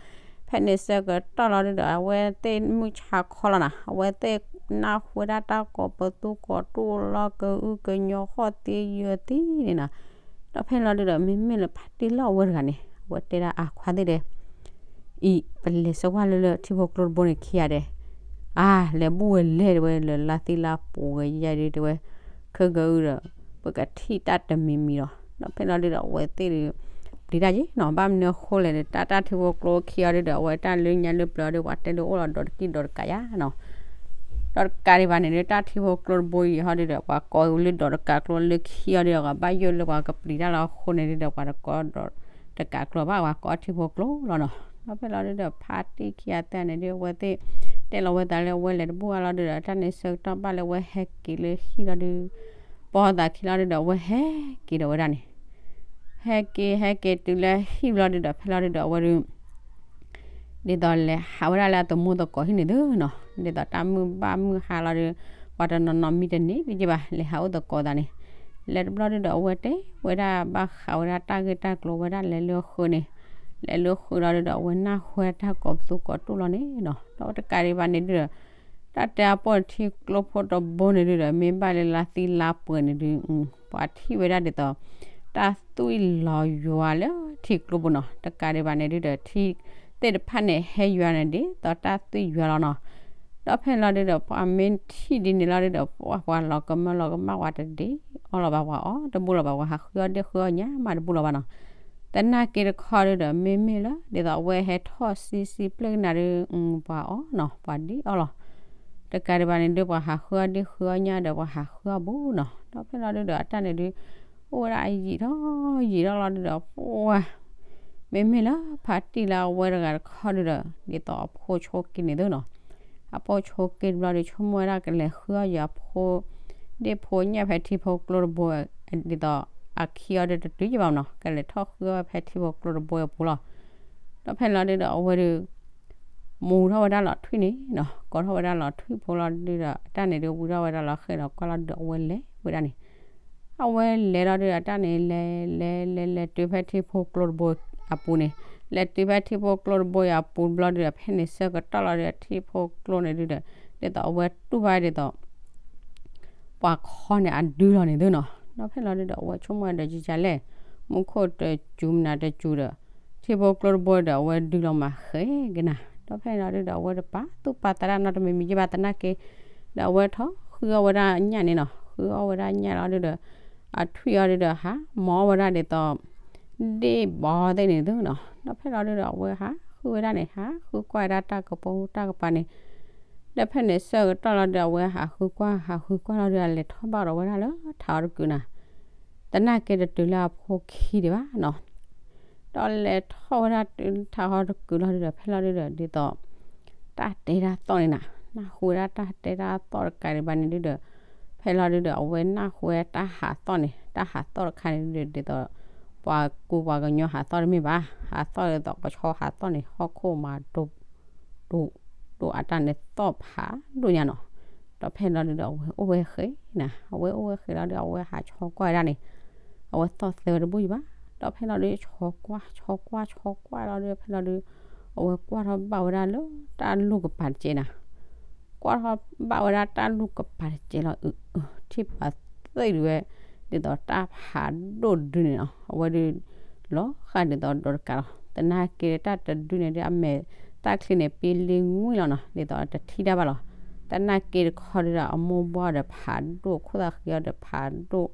ဖဲန့ၣ်ဆၢကတီၢ်လီၤဒုဒီး အဝဲသ့ၣ်မုၢ်ဆါခီလီၤနီၤ, အဝဲသ့ၣ်နၢ်ဟူဝဲဒၣ်တၢ်ကိးပသူကိးတူၢ်လီၤကအုကညီဃီၣ်သံယၢၤသံန့ၣ်နီၤ, ဒီးဖဲလီၤဒုဒီး မ့မ့ၢ်လၢဖါတံၢ်လၢအဝဲတဂၤန့ၣ် အဝဲတဲဒၣ်အခွါသ့ၣ်တဲ အံၤ ပလဲၤဆၢကွၢ်လၢလၢထံဖိကျိတဘိန့ၣ်ခံဂၤဒဲး, အါ လဲၤဘူၣ်ဝဲလဲၣ်တဲဝဲ လၢလါသံလါပှဲၤယဲၢ်ဒုတဲဝဲ, ခဲကနံၣ်အံၤဒီး ပကထံၣ်တၢ်တမံၤမံၤလီၤ, ဒီးဖဲလီၤဒုဒီး အဝဲသ့ၣ်ဒုး ပျံၤတၢ်ယ့ၣ်နီၤ, ဘၣ်မနုၤအဃိလဲၣ်ဒီး တၢ်တၢ်ထံဖိကျိခံဂၤဒုဒီး အဝဲတၢ်လၢညါလၢပျၢၤအီၤဒုး ပှၤတဲဒုးအိၣ်လီၤဒီးတကံၢ်ဒီးတကးယါနီၤ ဒီးတကးဒံးဘၣ်န့ၣ်ဒုး တၢ်ထံဖိကျိတဘိအံၤဟီဒုဒီး ပှၤကိးလၢဒီးတကးကျိလၢခံအီၤဒုဒီး ပှၤဘၣ်ယိၣ်လၢပှၤကပျံၤတၢ်လီၤအဃိန့ၣ်ဒုဒီး ပှၤတကိးဒီးတကးကျိဘၣ် ပှၤကိးထံဖိကျိလီၤနီၤ, ဒီးဖဲလီၤဒုဒီး ဖါတံၢ်ခံဂၤသၢဂၤန့ၣ်ဒု အဝဲသ့ၣ်တဲလီၤဝဲသးလၢအဝဲလဲၤတဘူၣ်အါလီၤဒုဒီး တၢ်န့ၣ်ဆၢကတီၢ်ဘၣ်လၢအဝဲဟဲက့ၤလၢဟံၣ်လီၤဒု ပိာ်သးခံလီၤဒုဒီး အဝဲဟဲက့ၤဒီးဝဲဒၣ်န့ၣ် ဟဲက့ၤဟဲက့ၤတုၤလၢဟံၣ်ဘျီဒုဒီး ဖဲလီၤဒုဒီးအဝဲဒု ဒ်သိးလဲၤဟးဝဲဒၣ်လၢအတံၤသကိးဟံၣ်န့ၣ်သုနီၤ, ဒ်သိးတၢ်မုၢ်ဘၣ်မုၢ်ဟါလီၤဒု ပှၤတနီၤနီၤမံတန့ၢ်က့ဘၣ် လဲၤဟးအိၣ်သကိးသးန့ၣ်, လဲၤတဘျီဒုဒီးအဝဲတဲဝဲဒၣ်ဘၣ်ဃးဝဲဒၣ်တၢ်ဂ့ၢ်တၢ်ကျိၤဝဲဒၣ်လဲၤလၢဃုာ်န့ၣ်, လဲၤလၢဃုာ်လီၤဒုဒီး အဝဲနၢ်ဟူဝဲတၢ်ကိးပသူကိးတိၢ်လီၤန့ၣ်နီၤ, ဒီးတကးဒံးဘၣ်န့ၣ်ဒုဒီး တၢ်တဲအပိၢ်ထံကျိဖိတဘိန့ၣ်ဒုဒီး မ့ၢ်ဘၣ်လၢလါသံလါပှဲၤန့ၣ်ဒု ပှၤထံၣ်ဝဲဒၣ်ဒ်သိး တၢ်သွံၣ်လီၤယွၤလၢထံကျိပူၤနီၤ, တကးဒံးဘၣ်န့ၣ်ဒုဒီး ထံသ့ၣ်တဖၣ်န့ၣ်ဟဲယွၤန့ၣ်ဒ်သိးတၢ်သွံၣ်ယွၤလီၤနီၤ, ဒီးဖဲလီၤဒုဒီး ပှၤမ့ၢ်ထံၣ်ဒ်န့ၣ်လီၤဒုဒီး ပှၤလီၤကမၢလီၤကမၣ်ဝဲတဒ်အီၤလီၤဘၣ်ပှၤအီၤတဘူၣ်လီၤဘၣ် ပှၤဟးဃုအီၣ်ဒ့ၣ်ဃုအီၣ်ညၣ်မးတဘူၣ်လီၤဘၣ်နီၤ, သနာ်က့တခီဒုဒီး မ့မ့ၢ်လၢ ဒ်သိးအဝဲဟဲထီၣ်စံစံပျဲၢ်ကနၣ်ဒု ပှၤအီၤနီၤ ပှၤဒ်အီၤလီၤ, တကးဒံးဘၣ်န့ၣ်ဒု ပှၤဟးဃုအီၣ်ဒ့ၣ်ဃုအီၣ်ညၣ်ဒီး ပှၤဟးဃုအီၣ်ဘူးနီၤ, ဒီးဖဲလီၤဒုဒီး အတၢ်န့ၣ်ဒု အိၣ်ဝဲဒၣ်အယံာ်ထီၣ်ယံာ်ထီၣ်လီၤဒုဒီး ပှၤ မ့မ့ၢ်လၢဖါတံၢ်လၢအဝဲတဂၤတခီဒုဒီး ဒ်သိးအဖိဆိးက့န့ၣ်သုနီၤ, အဖိဆိးက့တဘျီဒီး ဆိကမိၣ်ဝဲဒၣ်ကလဲၤဃုအီၣ်ယၤဖိ ဒ့ၣ်ဖိညၣ်ဖဲထံဖိကျိတဘိ, ဒ်သိးအခံအီၤဒုတတုၤယဘၣ်နီၤ, ကလဲၤထီၣ်ဃုအီၣ်ဝဲဖဲထံဖိကျိတဘိအပူၤလီၤ, ဒီးဖဲလီၤဒုဒီး အဝဲဒု မူထီၣ်ဝဲဒၣ်လီၤထွံၣ်န့ၣ်နီၤ, ကိးထီၣ်ဝဲဒၣ်လီၤထွံၣ်ဖိလီၤဒုဒီး အတၢ်န့ၣ်ဒု ဝံထီၣ်ဝဲဒၣ်လီၤဃဲလီၤကွၢ်လီၤဒုဒီး အဝဲလဲၤဝဲဒၣ်န့ၣ် အဝဲလဲၤလီၤဒုဒီး အတၢ်န့ၣ် လဲၤ လဲၤ လဲၤ လဲၤတုၤဖဲထံဖိကျိတဘိအပူၤန့ၣ်, လဲၤတုၤဖဲထံဖိကျိတဘိအံၤအပူၤဘျီဒုဒီး ဖဲန့ၣ်ဆၢကတီၢ်လီၤဒုဒီး ထံဖိကျိန့ၣ်ဒုဒီး ဒ်သိးအဝဲတူၢ်ဘၣ်ဒ်သိး ပှၤခီန့ၣ်အဒုလီၤန့ၣ်သုနီၤ, ဒီးဖဲလီၤဒုဒီး အဝဲဆိကမိၣ်ဒီး ယကလဲၣ်, မူခိၣ်တစူၤမနၤတစူၤဒီး ထံဖိကျိတဘိဒီး အဝဲဒုလီၤမးဃဲကနၤ, ဒီးဖဲလီၤဒုဒီး အဝဲတပာ်သူၣ်ပာ်သးတၢ်နီတမံၤမံၤယဘၣ်သနာ်က့, ဒီးအဝဲထီၣ်ဃုအီၣ်ဝဲဒၣ်ညၣ်န့ၣ်နီၤ, ဃုအီၣ်ဝဲဒၣ်ညၣ်လီၤဒုဒီး အထွံၣ်အီၤဒုဒီး ဟးမၤအီၣ်ဝဲဒၣ်ဒ်သိး ဒ့ၣ်ဘီသ့ၣ်န့ၣ်သုနီၤ, ဒီးဖဲလီၤဒုဒီး အဝဲဟးဃုဝဲဒၣ်န့ၣ် ဟးဃုကွၢ်ဝဲဒၣ်တၢ်ကပိာ်တၢ်ကပၤန့ၣ်, ဒီးဖဲန့ၣ်ဆၢကတီၢ်လီၤဒုဒီး အဝဲဟးဃုကွၢ် ဟးဃုကွၢ်လီၤဒုဒီး အလဲၤထီၣ်ဘၣ်ဒီးဝဲဒၣ်လၢထးအီတကုာ်နၤ, သနာ်က့တတုၤလၢအဖိခံဒံးဘၣ်နီၤ, ဒီးလဲၤထီၣ်ဝဲဒၣ်တုၤထးအီတကုာ်လီၤဒုဒီး ဖဲလီၤဒုဒီး ဒ်သိး တၢ်တဲတၢ်သီၣ်န့ၣ်နၤ, နၢ်ဟူဝဲဒၣ်တၢ်တဲတၢ်သီၣ်တကးဒံးဘၣ်န့ၣ်ဒုဒီး ဖဲလီၤဒုဒီး အဝဲနၢ်ဟူဝဲတၢ်ဟးသီၣ်န့ၣ် တၢ်ဟးသီၣ်တခါန့ၣ်ဒုဒီး ဒ်သိး ပှၤကူပှၤကညီဟးသီၣ်တမ့ၢ်ဘၣ်, ဟးသီၣ်ဒ်သိးကဆီဟးသီၣ်န့ၣ် ဟီၣ်ခိၣ်မး ဒိၣ် ဒိၣ်အတၢ်န့ၣ်သီၣ်ဖးဒိၣ်ညါနီၤ, ဒီးဖဲလီၤဒုဒီး အဝဲအိၣ်ဝဲဃဲနၤ, အဝဲအိၣ်ဝဲဃဲလီၤဒု အဝဲဟးဆီကွၢ်ဝဲဒၣ်န့ၣ်, အဝဲသီၣ်သဲဝဲတဘူၣ်ယဘၣ်, ဒီးဖဲလီၤဒု ဆီကွၢ် ဆီကွၢ် ဆီကွၢ်လီၤဒု ဖဲလီၤဒု အဝဲကွၢ်ထီၣ်ဘၣ်ဝဲဒၣ်လၢတၢ်လူၢ်ကပၤတကဲးနၤ, ကွၢ်ထီၣ်ဘၣ်ဝဲဒၣ်တၢ်လူၢ်ကပၤတကဲးလီၤ, အ ထံၣ်ပာ်သ့ၣ်ဒုဝဲ ဒ်သိးတၢ်ဖးဒိၣ်ဒုန့ၣ်နီၤ, အဝဲဒု လီၤဃာ်ဒ်သိးဒီးတကးလီၤ, သနာ်က့တၢ်တဒုန့ၣ်ဒု အမဲာ်တၢ်ချံန့ၣ် ပ့လ့ငွံလီၤနီၤ, ဒ်သိးတထံၣ်တၢ်ဘၣ်လီၤ, သနာ်က့တခီဒုဒီး အမိၢ်ဘှါဒီးဖးဒိၣ် ခိၣ်သၣ်ဃံအီၤဒီးဖးဒိၣ်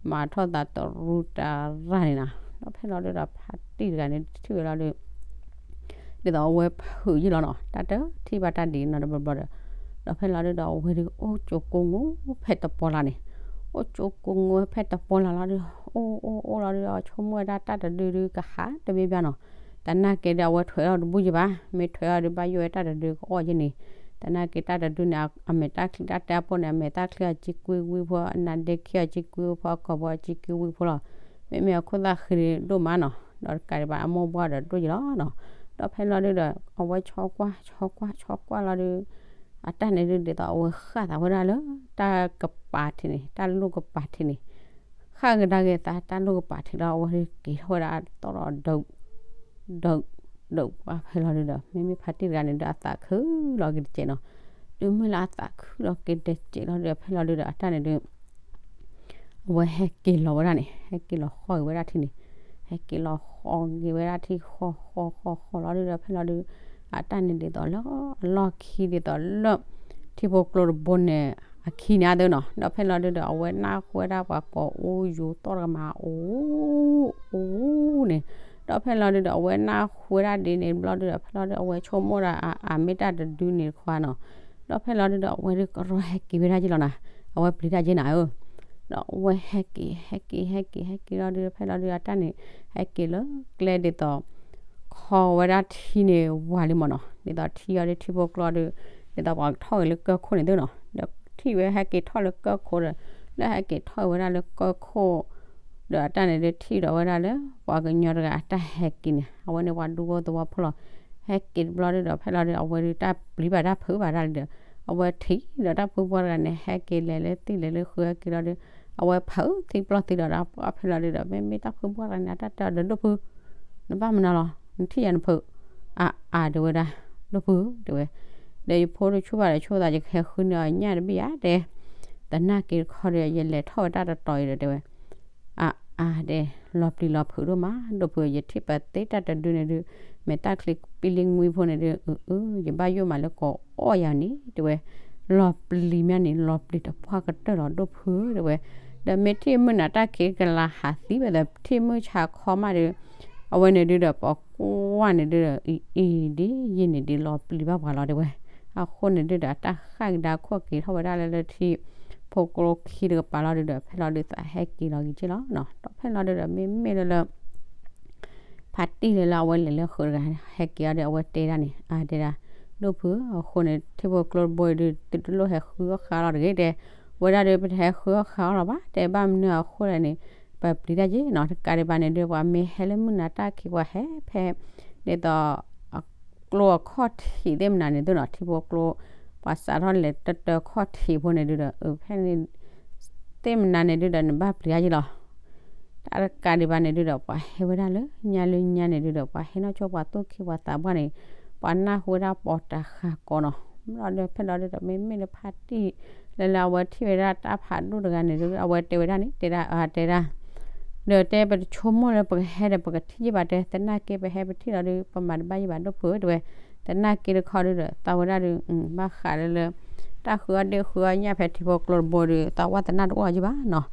မၤထီၣ်သးတရူးတရၢ်န့ၣ်နီၤ, ဒီးဖဲလီၤဒုဒီး ဖါတံၢ်တဂၤန့ၣ် ထံၣ်ဝဲလီၤဒု ဒ်သိးအဝဲဖုးယံာ်လီၤနီၤ, တၢ်တထံၣ်ဘၣ်တၢ်ဒ်နီတဘျီဘျီဒီး, ဒီးဖဲလီၤဒုဒီး အဝဲဒု အိၣ်ကၠိကိငိဖဲတပီလၢ်န့ၣ်, အိၣ်ကၠိကိငိဖဲတပီလၢ်လီၤဒု, အိၣ်အိၣ်အိၣ်လီၤဒုဒီး ဆိကမိၣ်ဝဲဒၣ်တၢ်တဒုဒုကဟးတမ့ၢ်ဘၣ်နီၤ, သနာ်က့ဒီး အဝဲထွဲးအီၤတဘူၣ်ယဘၣ်, မ့ၢ်ထွဲးအီၤဒု ဘၣ်ယိၣ်ဝဲတၢ်တဒုကအီၣ်ယဲန့ၣ်, သနာ်က့တၢ်တဒုန့ၣ် အမဲာ်တၢ်ချံတၢ်တဲအပိၢ်န့ၣ် အမဲာ်တၢ်ချံအကံကွံဝံဖိ, အနါဒ့ခံအကံကွံဝံဖိ, အကိာ်ဖိအကံကွံဝံဖိလီၤ, မ့မ့ၢ်အခိၣ်သၣ်ဃံဒိၣ်မးနီၤ, ဒီးတကးဒံးဘၣ်အမိၢ်ဘှါဒီးဒိၣ်ယံာ်လီၤနီၤ, ဒီးဖဲလီၤဒုဒီး အဝဲဆီကွၢ် ဆီကွၢ် ဆီကွၢ်လီၤဒု အတၢ်န့ၣ်ဒု ဒ်သိးအဝဲဃၣ်သးဝဲဒၣ်လၢ တၢ်ကပၤထံးန့ၣ် တၢ်လူၢ်ကပၤထံးန့ၣ်, ဃၣ်ကဒါက့ၤသးတၢ်လူၢ်ကပၤထံးလီၤ, အဝဲဒုက့ၤထီၣ်ဝဲဒၣ်အသီၣ်ဒီး ဒုး ဒုး ဒုး ပှၤဖဲလီၤဒုဒီး မ့မ့ၢ်ဖါတံၢ်တဂၤန့ၣ်ဒု အသးခုလီၤက့ၤတစဲးနီၤ, တုၤမ့ၢ်လၢအသးခုလီၤက့ၤတစဲးလီၤဒုဒီး ဖဲလီၤဒုဒီး အတၢ်န့ၣ်ဒု အဝဲဟဲက့ၤလီၤဝဲဒၣ်န့ၣ် ဟဲက့ၤလီၤဃီက့ၤဝဲဒၣ်ထံန့ၣ်, ဟဲက့ၤလီၤဃီက့ၤဝဲဒၣ်ထံ ဃီဃီဃီဃီလီၤဒုဒီး ဖဲလီၤဒု အတၢ်န့ၣ်ဒ်သိးလၢအလီၢ်ခံဒ်သိးလၢ ထံဖိကျိတဘိန့ၣ် အခံန့ၣ်အသိးနီၤ, ဒီးဖဲလီၤဒုဒီး အဝဲနၢ်ဟူဝဲဒၣ်ပှၤကိးအူယူၤသီၣ်တကမး အူအူန့ၣ်, ဒီးဖဲလီၤဒုဒီး အဝဲနၢ်ဟူဝဲဒၣ်ဒ်န့ၣ်ဘျီဒုဒီး ဖဲလီၤဒု အဝဲဆိကမိၣ်ဒၣ်အမ့ၢ်တၢ်တဒုန့ၣ်တခွါနီၤ, ဒီးဖဲလီၤဒုဒီး အဝဲဒုကရီဟဲက့ၤဝဲဒၣ်က့ၤလီၤနၤ, အဝဲပျံၤတၢ်က့ၤနၤဧၢ, ဒီးအဝဲဟဲက့ၤ ဟဲက့ၤ ဟဲက့ၤ ဟဲက့ၤလီၤဒု ဖဲလီၤဒုအတၢ်န့ၣ် ဟဲက့ၤလၢကျဲဒ်သိး ခီဝဲဒၣ်ထံန့ၣ်ဝၤလံမ့ၢ်နီၤ, ဒ်သိးထံအီၤဒု ထံဖိကျိဒု ဒ်သိးပှၤထီၣ်က့ၤလၢကၢၢ်ခိၣ်န့ၣ်သုနီၤ, ဒီးထံၣ်ဝဲဟဲက့ၤထီၣ်လၢကၢၢ်ခိၣ်ဒီး လၢဟဲက့ၤထီၣ်က့ၤဝဲဒၣ်လၢကၢၢ်ခိၣ် ဒီးအတၢ်န့ၣ်ဒုးထံၣ်ဒီးဝဲဒၣ်လၢ ပှၤကညီတဂၤအတၢ်ဟဲက့ၤန့ၣ် အဝဲန့ၣ်ပှၤဒူဖိသဝီဖိလီၤ. ဟဲက့ၤတဘျီဒုးဒီးဖဲလီၤဒုး အဝဲဒုးတၢ်ပျံၤဘၣ်တၢ်ဖုးဘၣ်ဒၣ်လံဒီး အဝဲထံၣ်ဒီးတၢ်ဖုးဘှီတဂၤန့ၣ် ဟဲက့ၤလဲၤလၢသံၣ်လဲၤလၢဃုဟဲက့ၤလီၤဒုး အဝဲဖုးသံပျီၢ်သံဒီး ဒီးဖဲလီၤဒုးဒီး မ့မ့ၢ်တၢ်ဖုးဘှီတဂၤန့ၣ် အတၢ်တဲအီၤဒီး ဒိၣ်ဖုး နဘၣ်မနုၤလီၤ နထံၣ်ယၤနဖုး အါအါတဲဝဲဒၣ် ဒိၣ်ဖုးတဲဝဲ ဒီးယဖိတဆိၣ်ဘၣ်ဒီးဆိၣ်သး ယကဟဲဃုန့ၢ်အီၤညၣ်တဘ့ၣ်ဧါတဲ သနာ်က့တခီဒီး ယလဲၤထီၣ်ဝဲတၢ်တတီၤအံၤဒီးတဲဝဲ အါအါတဲ လီၤပျံၤလီၤဖုးဒိၣ်မး ဒိၣ်ဖုး ယထံၣ်ပသ့တၢ်တဒုန့ၣ်ဒုး မ့ၢ်တၢ်ချံပံလံငွံဖိန့ၣ်ဒုး အၢ အၢ ယဘၣ်ယိၣ်မးလၢကိးအီၣ်ယၤန့ၣ် တဲဝဲ လီၤပျံၤမးန့ၣ် လီၤပျံၤတပှၢ်ကတၢၢ်လီၤ ဒိၣ်ဖုးတဲဝဲ ဒီးမ့ၢ်ထံၣ်မုၢ်နၤတၢ်ခံးကလၤဟးသံဝဲဒီး ထံၣ်မုၢ်ဆါခီမးဒီး အဝဲန့ၣ်ဒုးဒီးပှၤကွၢ်န့ၣ်ဒုးဒီး အံၤ အံၤဒ်ယံာ်န့ၣ်ဒ်လီၤပျံၤဘၣ်ပှၤလီၤတဲဝဲ အဃိန့ၣ်ဒုးဒီး တၢ်ဃၣ်ကဒါခိၣ်က့ၤထီၣ်ဝဲဒၣ်လၢလၢထံဖိကျိခံတကပၤလီၤဒုးဒီး ဖဲလီၤဒုးသးဟဲက့ၤလီၤက့ၤက့လီၤနီၤ ဒီးဖဲလီၤဒုးဒီး မ့မ့ၢ်လၢလၢ ဖါတံၢ်လၢလၢအဝဲလဲၤလၢဃုာ်တဂၤ ဟဲက့ၤအီၤဒီး အဝဲတဲဒၣ်န့ၣ် အါတဲဒၣ် ဒိၣ်ဖုး အဃိန့ၣ် ထံဖိကျိတဘိအံၤဒုး သုတလိၣ်ဟဲဃုအီၣ်ဃုအီလီၤတဂ့ၤတဲ ဝဲဒၣ်ဒုး ပတဟဲဃုအီၣ်ဃုအီလီၤဘၣ် တဲဘၣ်မနုၤအဃိလဲၣ်န့ၣ် ပပျံၤတၢ်က့နီၤ တကးဒံးဘၣ်န့ၣ်ဒုး ပှၤမ့ၢ်ဟဲလၢမုၢ်နၤတၢ်ခံး ပှၤဟဲဖဲ ဒ်သိး ကျိအခီၣ်ထံးသ့ၣ်မနုၤန့ၣ်သုနီၤ ထံဖိကျိ ပှၤစးထီၣ်လဲၤတတၢခီၣ်ထံးဖိန့ၣ်ဒုးဒီး အဖဲန့ၣ် သ့ၣ်မနုၤန့ၣ်ဒုးဒီး နဘၣ်ပျံၤတၢ်က့လီၤ တၢ်တကးဒံးဘၣ်န့ၣ်ဒုးဒီး ပှၤဟဲဝဲဒၣ်လၢညါလၢညါန့ၣ်ဒုးဒီး ပှၤဟဲနီၢ်ဆိပှၤသူၣ်က့ပှၤသးပှၢ်န့ၣ် ပှၤနၢ်ဟူဝဲဒၣ်ပိာ်တၤဃာ်ကိးနီၤ လီၤဒီးဖဲလီၤဒုးဒီး မ့မ့ၢ်လၢဖါတံၢ် လၢလၢအဝဲထံၣ်ဝဲဒၣ်တၢ်ဖးဒိၣ်တဂၤန့ၣ်ဒုး အဝဲတဲဝဲဒၣ်န့ၣ် တဲဒၣ်အါတဲဒၣ် ဒီးတဲပတဆိကမိၣ်လၢပကဟဲဒီးပကထံၣ်ယ့ၢ်ဘၣ်တဲ သနာ်က့ပဟဲပထံၣ်လီၤဒုး ပမၤတဘၣ်ယ့ၢ်ဘၣ်ဒိၣ်ဖုးတဲဝဲ သနာ်က့တခီဒုးဒီး သးဝဲဒၣ်ဒုး ဘၣ်ဃးလၢလၢ တၢ်ဃုအီၣ်ဒ့ၣ်ဃုအီၣ်ညၣ်ဖဲထံဖိကျိတဘိဒုး သးဝဲသနာ်တအိၣ်အီၤယ့ၢ်ဘၣ်နီၤ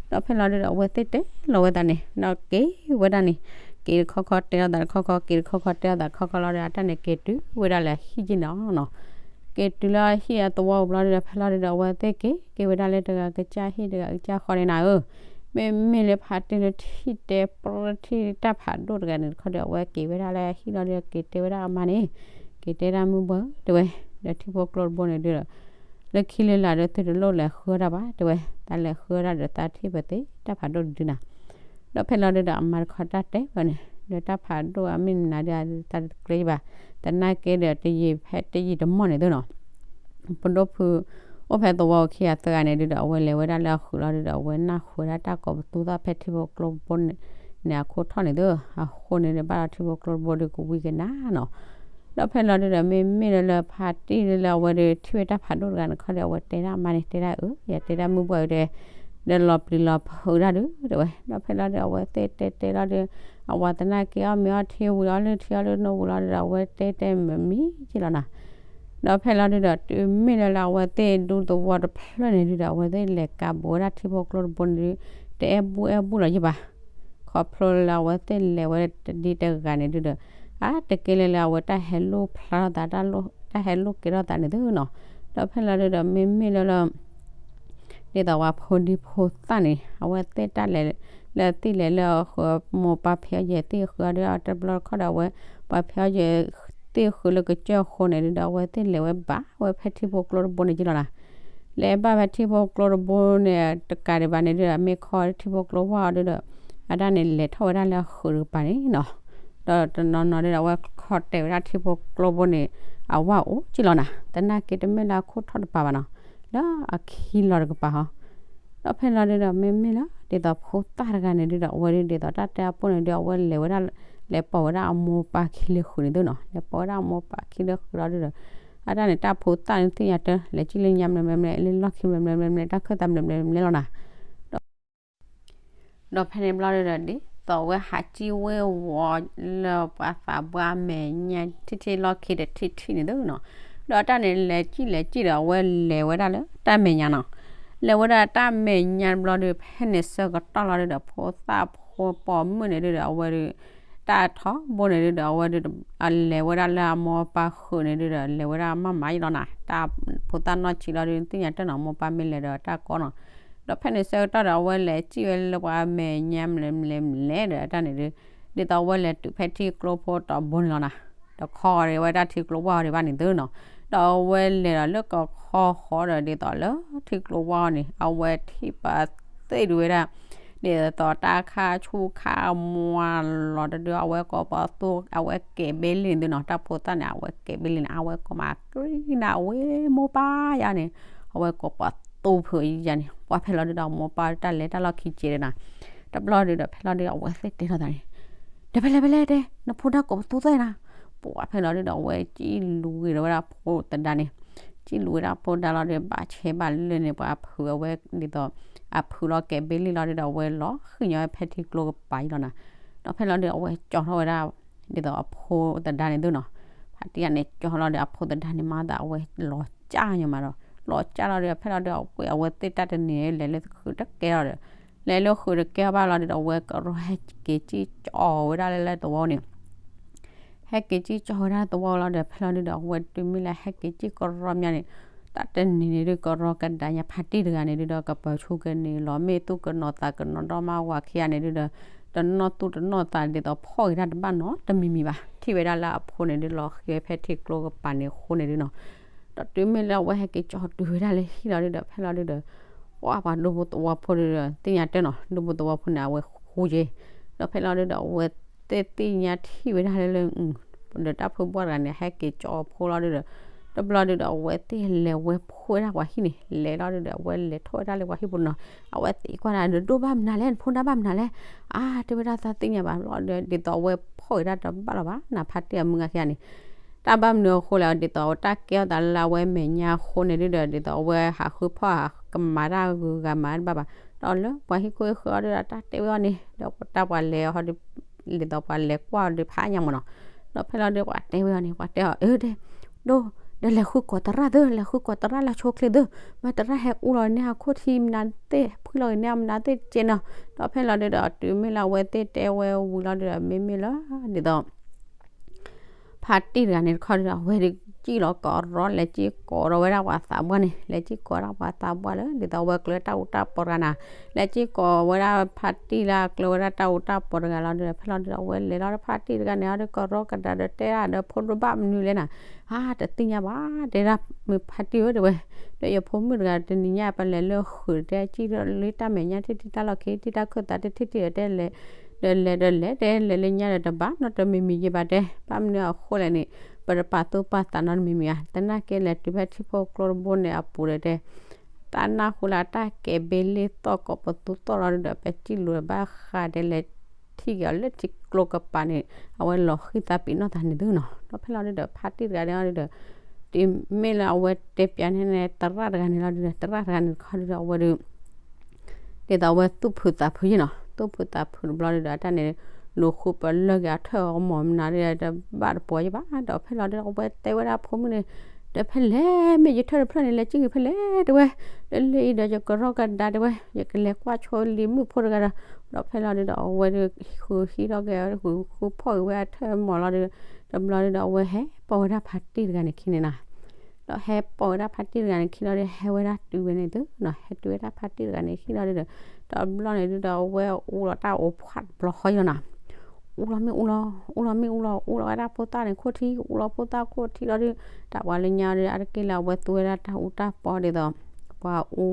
ဒီးဖဲလီၤဒုးဒီး အဝဲသ့ၣ်တဲလီၤဝဲသးန့ၣ် ဒီးက့ၤဝဲဒၣ်န့ၣ် က့ၤတခီခီတဲလီၤသးတခီခီ က့ၤတခီခီတဲလီၤသးတခီခီလီၤဒီး အတၢ်န့ၣ်က့ၤတုၤဝဲဒၣ်လၢဟံၣ်က့နီၤ က့ၤတုၤလၢဟံၣ်အသဝီဘျီဒုးဒီး ဖဲလီၤဒုးဒီး အဝဲသ့ၣ်က့ၤ က့ၤဝဲဒၣ်လၢတဂၤကစၢ်ဟံၣ်တဂၤကစၢ်ဃီန့ၣ်နၤဧၢ မ့မ့ၢ်လၢဖါတံၢ်လၢထံၣ်တဲပြၢထံၣ်တၢ်ဖးဒိၣ်တဂၤန့ၣ်တခီဒီး အဝဲက့ၤဝဲဒၣ်လၢဟံၣ်လီၤဒီး က့ၤတဲဝဲဒၣ်အမါန့ၣ် က့ၤတဲဒၣ်မုၢ်ဘှၢတဲဝဲ ဒီးထံဖိကျိတဘိန့ၣ်ဒုးဒီး လၢခံလၢလာ်ဒီးသုတလိၣ်လဲၤဃုအီၣ်တၢ်ဘၣ်တဲဝဲ တၢ်လဲၤဃုအီၣ်ဒၣ်ဒီးသးထံၣ်ပသ့တၢ်ဖးဒိၣ်တဒုနၤ ဒီးဖဲလီၤဒုးဒီး အမါတခီတၢ်တဲဝဲန့ၣ် ဒီးတၢ်ဖးဒိၣ်အမ့ၢ်နၤဒုး သးတကျဲယ့ၢ်ဘၣ် သနာ်က့ဒီးတယံာ်ဖဲတယံာ်တမီၢ်န့ၣ်သုနီၤ ပဒိၣ်ဖုး အိၣ်ဖဲသဝီအခံအသၢဂၤန့ၣ်ဒုးဒီး အဝဲလဲၤဝဲဒၣ်လၢအဃုာ်လီၤဒုးဒီး အဝဲနၢ်ဟူဝဲဒၣ်တၢ်ကိးပသူသၣ်ဖဲထံဖိကျိတဘိန့ၣ် န့ၣ်အခိၣ်ထီၣ်န့ၣ်သု အဃိန့ၣ်ဒီး ဘၣ်ဒီးထံဖိကျိတဘိဒုးကဝံၤကနၤနီၤ ဒီးဖဲလီၤဒုးဒီး မ့မ့ၢ်လၢလၢဖါတံၢ်လၢလၢအဝဲဒီး ထံၣ်ဝဲတၢ်ဖးဒိၣ်တဂၤန့ၣ်တခီဒီး အဝဲတဲဒၣ်အမါန့ၣ် တဲဒၣ်အၢ ယတဲဒၣ်မုၢ်ဘှၢအံၤတဲ ဒီးလီၤပျံၤလီၤဖုးဒၣ်ဒုးတဲဝဲ ဒီးဖဲလီၤဒုး အဝဲသ့ၣ်တဲတဲလီၤဒုး အဝဲသနာ်က့အီၣ်မ့ၤအီထံဝံၤအီလၢထံအီလၢနိဝံၤလီၤဒုးဒီး အဝဲတဲတဲမ့ၢ်မံက့လီၤနၤ ဒီးဖဲလီၤဒုးဒီး တုၤမ့ၢ်လၢလၢအဝဲသ့ၣ်ဒူသဝီတဖျၢၣ်န့ၣ်ဒုးဒီး အဝဲသ့ၣ်လဲၤကးဘူးဝဲဒၣ်ထံဖိကျိတဘိန့ၣ်ဒုး တအဲၣ်ဘူၣ်အဲၣ်ဘူၣ်လီၤယ့ၢ်ဘၣ် ခီဖျိလၢအဝဲသ့ၣ်လဲၤဝဲတဒံတဂၤန့ၣ်ဒုးဒီး အါတက့ၢ်လၢလၢအဝဲတၢ်ဟဲလိၣ်ဖျါထီၣ်သး တၢ်ဟဲလိၣ်ကဲထီၣ်သးန့ၣ်သုနီၤ ဒီးဖဲလီၤဒုးဒီး မ့မ့ၢ်လၢလၢ ဒ်သိးပှၤဖိဒံဖိသၣ်န့ၣ် အဝဲသ့ၣ်တၢ်လဲၤ လၢသ့ၣ်လဲၤလၢအဃုာ် မိၢ်ပၢ်ဖံးအီၣ်ယဲၤသ့ၣ်ဃုာ်အီၤဒီး တဘျီတခီၣ်ဒီးအဝဲ ပှၤဖံးအီၣ်ယဲၤသ့ၣ်ဃုာ်လၢကစၢၢ်အဃိန့ၣ်ဒုးဒီး အဝဲသ့ၣ်လဲၤဝဲဘၣ်ဝဲဖဲထံဖိကျိတဘိန့ၣ်က့လီၤနၤ လဲၤဘၣ်ဖဲထံဖိကျိတဘိန့ၣ် တကးဒံးဘၣ်န့ၣ်ဒုးဒီး မ့ၢ်ခီထံဖိကျိဝၢ်အီၤဒုးဒီး အတၢ်န့ၣ်လဲၤထီၣ်ဝဲဒၣ်လၢအဃုာ်တကပၤန့ၣ်နီၤ ဒီးတနီၤနီၤဒုးဒီး အဝဲခီတဲာ်ဝဲဒၣ်ထံဖိကျိဘိန့ၣ် အဝၢ်အိၣ်က့လီၤနၤ သနာ်က့တမ့ၢ်လၢအခိၣ်ထီၣ်တကပၤဘၣ်နီၤ လၢအခံလီၤတကပၤဟီ ဒီးဖဲလီၤဒုးဒီး မ့မ့ၢ်လၢ ဒ်သိးဖိသၣ်တဂၤန့ၣ်ဒုးဒီး အဝဲဒုးဒ်သိးတၢ်တဲအပိၢ်န့ၣ်ဒုး အဝဲလဲၤဝဲဒၣ် လဲၤပိာ်ဝဲဒၣ်အမိၢ်ပၢ်ခံလၢဃုာ်န့ၣ်သုနီၤ လဲၤပိာ်ဝဲဒၣ်အမိၢ်ပၢ်ခံလၢဃုာ်လီၤဒုးဒီး အတၢ်န့ၣ်တၢ်ဖိသၣ်န့ၣ်သ့ၣ်ညါတၢ် လဲၤစံၣ်လၢညါမလဲၤမလဲၤမလဲၤ လၢလီၢ်ခံမလဲၤမလဲၤမလဲၤ တၢ်ခၢၣ်သးမလဲၤမလဲၤမလဲၤလီၤနၤ ဒီးဖဲန့ၣ်ဘျီဒုးဒီး ဒ်သိးဝဲဟးစံၣ်ဝ့ၢ်ဝီလၢပှၤသးပှၢ်အမဲာ် ညါထံၣ်ထံၣ်လီၢ်ခံတထံၣ်ထံၣ်န့ၣ်သုနီၤ ဒီးတၢ်န့ၣ်လဲၤစံၣ်လဲၤစံၣ်ဒီး အဝဲလဲၤဝဲဒၣ်လၢတၢ်မဲာ်ညါနီၤ လဲၤဝဲဒၣ်တၢ်မဲာ်ညါဘျီဒုး ဖဲန့ၣ်ဆၢကတီၢ်လီၤဒုးဒီး ဖိသၣ်ဖိပိာ်မုၣ်န့ၣ်ဒုးဒီး အဝဲဒုး တၢ်ထီဘိန့ၣ်ဒုးဒီး အဝဲဒုး အလဲၤဝဲဒၣ်လၢအမိၢ်ပၢ်ဃုာ်န့ၣ်ဒုးဒီး လဲၤဝဲဒၣ်မးမးယ့လီၤနၤ တၢ်ဖိသၣ်နီၢ်ဆံးလီၤဒုး သ့ၣ်ညါတၢ်နီၤ မိၢ်ပၢ်မ့ၢ်လဲၤဒီးတၢ်ကီနီၤ ဒီးဖဲန့ၣ်ဆၢကတီၢ်ဒီး အဝဲလဲၤစံၣ်ဝဲလၢပှၤမဲာ်ညါမလဲၤမလဲၤမလဲၤဒီး အတၢ်န့ၣ်ဒုး ဒ်သိးအဝဲလဲၤတုၤဖဲထံကျိဖိတီၤဘိန့ၣ်လီၤနၤ ဒီးခီဂီၤဒံးဝဲဒၣ်ထံကျိဝၢ်အီၤဒံးဘၣ်န့ၣ်သုနီၤ ဒီးအဝဲလဲၤဒီးလၢကခီဃီဒီး ဒ်သိးလၢထံကျိဝၢ်အီၤန့ၣ် အဝဲထံၣ်ပသ့ၣ်ဒုးဝဲဒၣ် ဒ်သိးတၢ်ခါဆူၣ်ခါမွၤလီၤတဒု အဝဲကိးပသူ အဝဲကဲးဘ့လ့ၣ်န့ၣ်သုနီၤ, တၢ်ဖိသၣ်န့ၣ် အဝဲကဲးဘ့လ့ၣ်န့ၣ် အဝဲကိးမးကရံနၤ အဝဲမိၢ်ပၢ်ယါန့ၣ်, အဝဲကိးပသူဖုယါန့ၣ် ပှၤဖဲလီၤဒုဒီး မိၢ်ပၢ်တၢ်လဲၤတၢ်လီၢ်ခံက့ၤဒီးနၤ, တဘျီဒုဒီး ဖဲလီၤဒုဒီး အဝဲသ့ၣ်တဲထီၣ်သးန့ၣ်, ဒီးဖဲလဲၣ်ဖဲလဲၣ်တဲနဖိဒါကိးပသူသ့ၣ်နၤ, ပှၤဖဲလီၤဒုဒီး အဝဲကံၣ်လူၤဂ့ၤဒီးဝဲဒၣ်ဖိသဒါန့ၣ်, ကံၣ်လူၤဝဲဒၣ်ဖိသဒါလီၤဒီး ဘၣ်ဆဲးဘၣ်လၢာ်န့ၣ် ပှၤဖုးအဝဲဒ်သိး အဖုးလီၤကဲးဘ့လ့ၣ်လီၤဒုဒီး အဝဲလီၤဃံၣ်ညီဝဲဖဲထံကျိကပၤအံၤလီၤနၤ, ဒီးဖဲလီၤဒုဒီး အဝဲကၠီထီၣ်ဝဲဒၣ် ဒ်သိးအဖိသဒါန့ၣ်သုနီၤ, ဖါတံၢ်ဂၤန့ၣ် ကၠီလီၤဒီး အဖိသဒါန့ၣ် မၤသးအဝဲလီၤကၢ်ညီမးဒီး လီၤကၢ်လီၤဒီး ဖဲလီၤဒုဒီး အဝဲသ့ၣ်တၢ်တနံၤန့ၣ် လဲၤလၢဃုာ်တကဲလီၤဒီး လဲၤလၢဃုာ်တကဲဘၣ်လီၤဒုဒီး အဝဲကရီဟဲက့ၤကံၣ်ကၠီဝဲဒၣ်လၢလၢသဝီန့ၣ် ဟဲက့ၤကံၣ်ကၠီဝဲဒၣ်သဝီလီၤဒီး ဖဲလီၤဒုဒီး အဝဲတုၤမ့ၢ်လၢဟဲက့ၤကံၣ်ကရီမးန့ၣ်, တၢ်တနံၤန့ၣ်ဒုး ကရီကဒါညါ ဖါတံၢ်တဂၤန့ၣ်ဒုဒီး ကပၢၤဆူကန့ၣ်လီၤ မ့ၢ်သူၣ်ကနီၤသးကနီၤဒီမါဝၤခံဂၤန့ၣ်ဒုဒီး တနီၣ်သူၣ်တနီၣ်သးဒ်သိးဖီၣ်ဂ့ၤတၢ်တဘၣ်နီတမံၤမံၤဘၣ်, ထံၣ်ဝဲဒၣ်လၢအဖိန့ၣ်ဒုး လီၤဃံၤဝဲဖဲထံကျိကပၤန့ၣ်အဃိန့ၣ်ဒုနီၤ, ဒီးတုၤမ့ၢ်လၢအဝဲဟဲက့ၤကၠီတုၤဝဲဒၣ်လၢဟံၣ်လီၤဒုဒီး ဖဲလီၤဒုဒီး ပှၤပှၤဒူဖိသဝီဖိဒုဒီး သ့ၣ်ညါတၢ်နီၤ, ဒူဖိသဝီဖိန့ၣ် အဝဲဃူက့ၤ, ဒီးဖဲလီၤဒုဒီး အဝဲသ့ၣ်သ့ၣ်ညါထံၣ်ဝဲဒၣ်လၢလၢ ဒီးတၢ်ဖုဘှၢ်တဂၤန့ၣ် ဟဲက့ၤကၠီအဖိလီၤဒုဒီး တဘျီဒုဒီး အဝဲသ့ၣ်လဲၤဝဲဖှိၣ်ဝဲဒၣ်ပှၤဟံၣ်န့ၣ် လဲၤလီၤဒုဒီး အဝဲလဲၤထီၣ်ဝဲဒၣ်လၢပှၤဟံၣ်ပူၤနီၤ, အဝဲသ့ၣ်ကွၢ်ဒၣ်ဒီး ဒိၣ်ဘၣ်မနုၤလဲၣ် နဖိဒါဘၣ်မနုၤလဲၣ်, အါ တဲဝဲဒၣ်သးသ့ၣ်ညါဘၣ်လီၤဒီး ဒ်သိးအဝဲဖီၣ်ဝဲဒၣ်တဘၣ်လီၤဘၣ် နဖါတံၢ်အမုၢ်ဂၤခံဂၤန့ၣ်, တၢ်ဘၣ်မနုၤအဃိလဲၣ် ဒ်သိးတၢ်ကဲထီၣ်သးလၢအဝဲမဲာ်ညါအဃိန့ၣ်ဒုဒီး ဒ်သိးအဝဲဟးဃုဖီၣ်ဟးကမၤတၢ်ဂုၤဂၤမၤတဘၣ်ဘၣ်, ဒီးလၢပှၤဟံၣ်ခိၣ်ဟံၣ်ဃၢၤအီၤဒုဒီး တၢ်တဲဝဲအီၤန့ၣ် ဒီးတၢ်ပှၤလဲၤအီၤ ဒ်သိးပှၤလဲၤကွၢ်အီၤဒုးဖးညါမးနီၤ, ဒီးဖဲလီၤဒုးပှၤတဲဝဲအီၤန့ၣ် ပှၤတဲအီၤ အၢ တဲ ဒိၣ် ဒီးလဲၤဃုကိးသရၣ်သု လဲၤဃုကိးသရၣ်လၢဆိချ့သု, မ့ၢ်သရၣ်ဟဲအူလီၤန့ၢ်အခိၣ်ထံးမနုၤသ့ၣ် ဖှံလီၤဂ့ၤန့ၢ်အမနုၤသ့ၣ်တက့ၢ်နီၤ, ဒီးဖဲလီၤဒုဒီး တုၤမ့ၢ်လၢအဝဲသ့ၣ်တဲဝဲဝံၤလီၤဒုဒီး မ့မ့ၢ်လၢ ဒ်သိး ဖါတံၢ်တဂၤန့ၣ်တခီဒုဒီး အဝဲဒုးကံၣ်လီၤကရီ လဲၤကံၣ်ကိးဒီးဝဲဒၣ်ပှၤသးပှၢ်န့ၣ် လဲၤကံၣ်ကိးဒၣ်ပှၤသးပှၢ်လၢ ဒ်သိးအဝဲကျၢၤတၢ်အူတၢ်ပီၤတဂၤနၤ, လဲၤကံၣ်ကိးဝဲဒၣ်ဖါတံၢ်လၢအကျၢၤဝဲဒၣ်တၢ်အူတၢ်ပီၤတဂၤလီၤဒုဒီး ဖဲလီၤဒုဒီး အဝဲလဲၤလီၤဒီးဖါတံၢ်တဂၤန့ၣ် အီၤဒုးကရီကဒါဒီးတဲဒၣ်ဒီး ဖိဒိၣ်ဘၣ်မနုၤလဲၣ်နၤ, အါ တသ့ၣ်ညါဘၣ် တဲဒၣ် မ့ၢ်ဖါတံၢ်ဧၢ တဲဝဲ, ဒီးယဖိမုၣ်တဂၤတနံၤညါ ပလဲၤလၢဃုာ်တဲကံၣ်လၢတၢ်မဲာ်ညါ ထံၣ်ထံၣ်တၢ်လီၢ်ခံ ထံၣ်တၢ်ခၢၣ်သးတထံၣ်ထံၣ်ဒီးတဲလဲၤ ဒီးလဲၤဒီးလဲၤ တဲလဲၤလၢညါဒီးတဘၣ်နီတမံၤမံၤယဘၣ်တဲ, ဘၣ်မနုၤအဃိလဲၣ်န့ၣ် ပတပာ်သူၣ်ပာ်သးနီတမံၤမံၤဧါ, သနာ်က့လဲၤတုၤဖဲထံဖိကျိတဘိန့ၣ်အပူၤဒီးတဲ တၢ်နၢ်ဟူလၢတၢ်ကဲဘ့လ့ၣ်သီၣ်ကိးပသူသီၣ်လီၤဒုဒီး ပကံၣ်လူၤဘၣ်ဃးဒဲးလဲၤထံၣ်က့ၤအီၤလၢထံကျိကပၤန့ၣ် အဝဲလီၤဃံသးပ့ၤနီၣ်သးန့ၣ်သုနီၤ, ဒီးဖဲလီၤဒုဒီး ဖါတံၢ်တဂၤန့ၣ်အီၤဒုဒီး တုၤမ့ၢ်လၢအဝဲတဲပၠးန့ၣ် သရၣ်တဂၤန့ၣ်လီၤဒုဒီး သရၣ်တဂၤန့ၣ်တခီဒုဒီး အဝဲဒုး ဒ်သိးအဝဲသူၣ်ဖုးသးဖုးယ့ၣ်နီၤ, သူၣ်ဖုးသးဖုးတဘျီဒုဒီး အတၢ်န့ၣ် လူၤဃုပလၢၢ်က့ၤအထၢၣ်အီမီၤမနုၤဒုဒီး တဘၣ်တပီၤယ့ၣ်ဘၣ်, ဒီးဖဲလီၤဒုဒီး အဝဲတဲဝဲဒၣ်ဖိမုၣ်န့ၣ် ဒီးဖဲလဲၣ် မ့ၢ်ယထၢၣ်တဖျၢၣ်န့ၣ် လဲၤကံၣ်က့ၤဖဲလဲၣ်တဲဝဲ, ဒီးလၢအံၤဒီးယကရီကဒါတဲဝဲ ယကလဲၤကွၢ်ဆိလံၤမုၣ်ဖိတဂၤဒီး, ဒီးဖဲလီၤဒုဒီး အဝဲဒုးဃုဟံးထီၣ်က့ၤ ဃုဃုဖီၣ်က့ၤဝဲအထၢၣ်မီၤလီၤဒုဒီး, တဘျီဒုဒီး အဝဲဟဲပိာ်ဝဲဒၣ်ဖါတံၢ်တဂၤန့ၣ်ခံန့ၣ်နီၤ ဒီးဟဲပိာ်ဝဲဒၣ်ဖါတံၢ်တဂၤန့ၣ်ခံလီၤဒီး ဟဲဝဲဒၣ်တုၤဝဲန့ၣ်သုနီၤ, ဟဲတုၤဝဲဒၣ်ဖါတံၢ်တဂၤန့ၣ်ခံလီၤဒုဒီး, တဘျီန့ၣ်ဒုဒီး အဝဲအူလီၤတၢ်အိၣ်ဖှၣ်တဘျီဃီယီၤနီၤ, အူလီၤမ့ၢ်အူလီၤ အူလီၤမ့ၢ်အူလီၤ အူလီၤဝဲဒၣ်ဖိသၣ်န့ၣ်ခိၣ်ထံး အူလီၤဖိသၣ်ခိၣ်ထံးလီၤဒု, တၢ်ပှၤလၢညါဒီး အါတက့ၢ်လၢအဝဲသူဝဲဒၣ်တၢ်အူတၢ်ပီဒ်သိး ပှၤအူ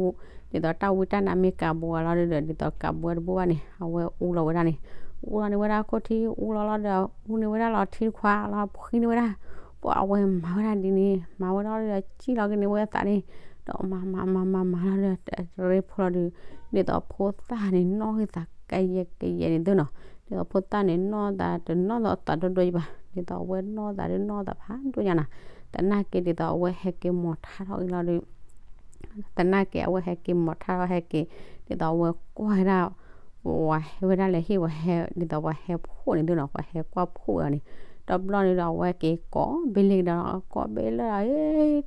ဒ်သိးတၢ်ဝံတၢ်နါမ့ၢ်ကးဘိးဂၤလီၤဒုဒီး ဒ်သိးကးဘိးဝဲတဘိဘၣ်န့ၣ် အဝဲအူလီၤဝဲဒၣ်န့ၣ်, အူလီၤန့ၢ်ဝဲဒၣ်ခိၣ်ထံး အူလီၤလီၤဒီး အူန့ၢ်ဝဲဒၣ်လီၤထံတခွးလီၤ ဖှံန့ၢ်ဝဲဒၣ်, ပှၤအဝဲမၤဝဲဒၣ်ဒ်န့ၣ် မၤဝဲလီၤဒီး ကံၣ်လီၤက့ၤန့ၢ်ဝဲသးန့ၣ်, ဒီးမၤမၤမၤမၤမၤလီၤဒီး တရ့ဖိလီၤဒု, ဒ်သိးဖိသၣ်န့ၣ်နီၣ်ဂံၢ်သးကယဲၢ်ကယဲၢ်န့ၣ်သုနီၤ, ဒ်သိးဖိသၣ်န့ၣ်နီၣ်သးတနီၣ်သးဒိၣ်ဒိၣ်ယံၤဘၣ်, ဒ်သိးအဝဲနီၣ်သးဒုနီၣ်သးဖးဒိၣ်ညါနီၤ, သနာ်က့ဒ်သိးအဝဲဟဲက့ၤမိာ်ထါထီၣ်အံၤလီၤဒု သနာ်က့အဝဲဟဲက့ၤမိာ်ထါထီၣ်ဟဲက့ၤ, ဒ်သိးအဝဲကွၢ်ဝဲဒၣ် ပှၤဟဲဝဲဒၣ်လဲၤဟ့ၣ်ပှၤဟဲ ဒ်သိးပှၤဟဲဖှိၣ်န့ၣ်သုနီၤ ပှၤဟဲကွၢ်ဖှိၣ်ဝဲအီၤန့ၣ်, တဘျီန့ၣ်ဒီးအဝဲက့ၤကိးဘ့လ့ၣ်ကဒီး ကိးဘ့လ့ၣ်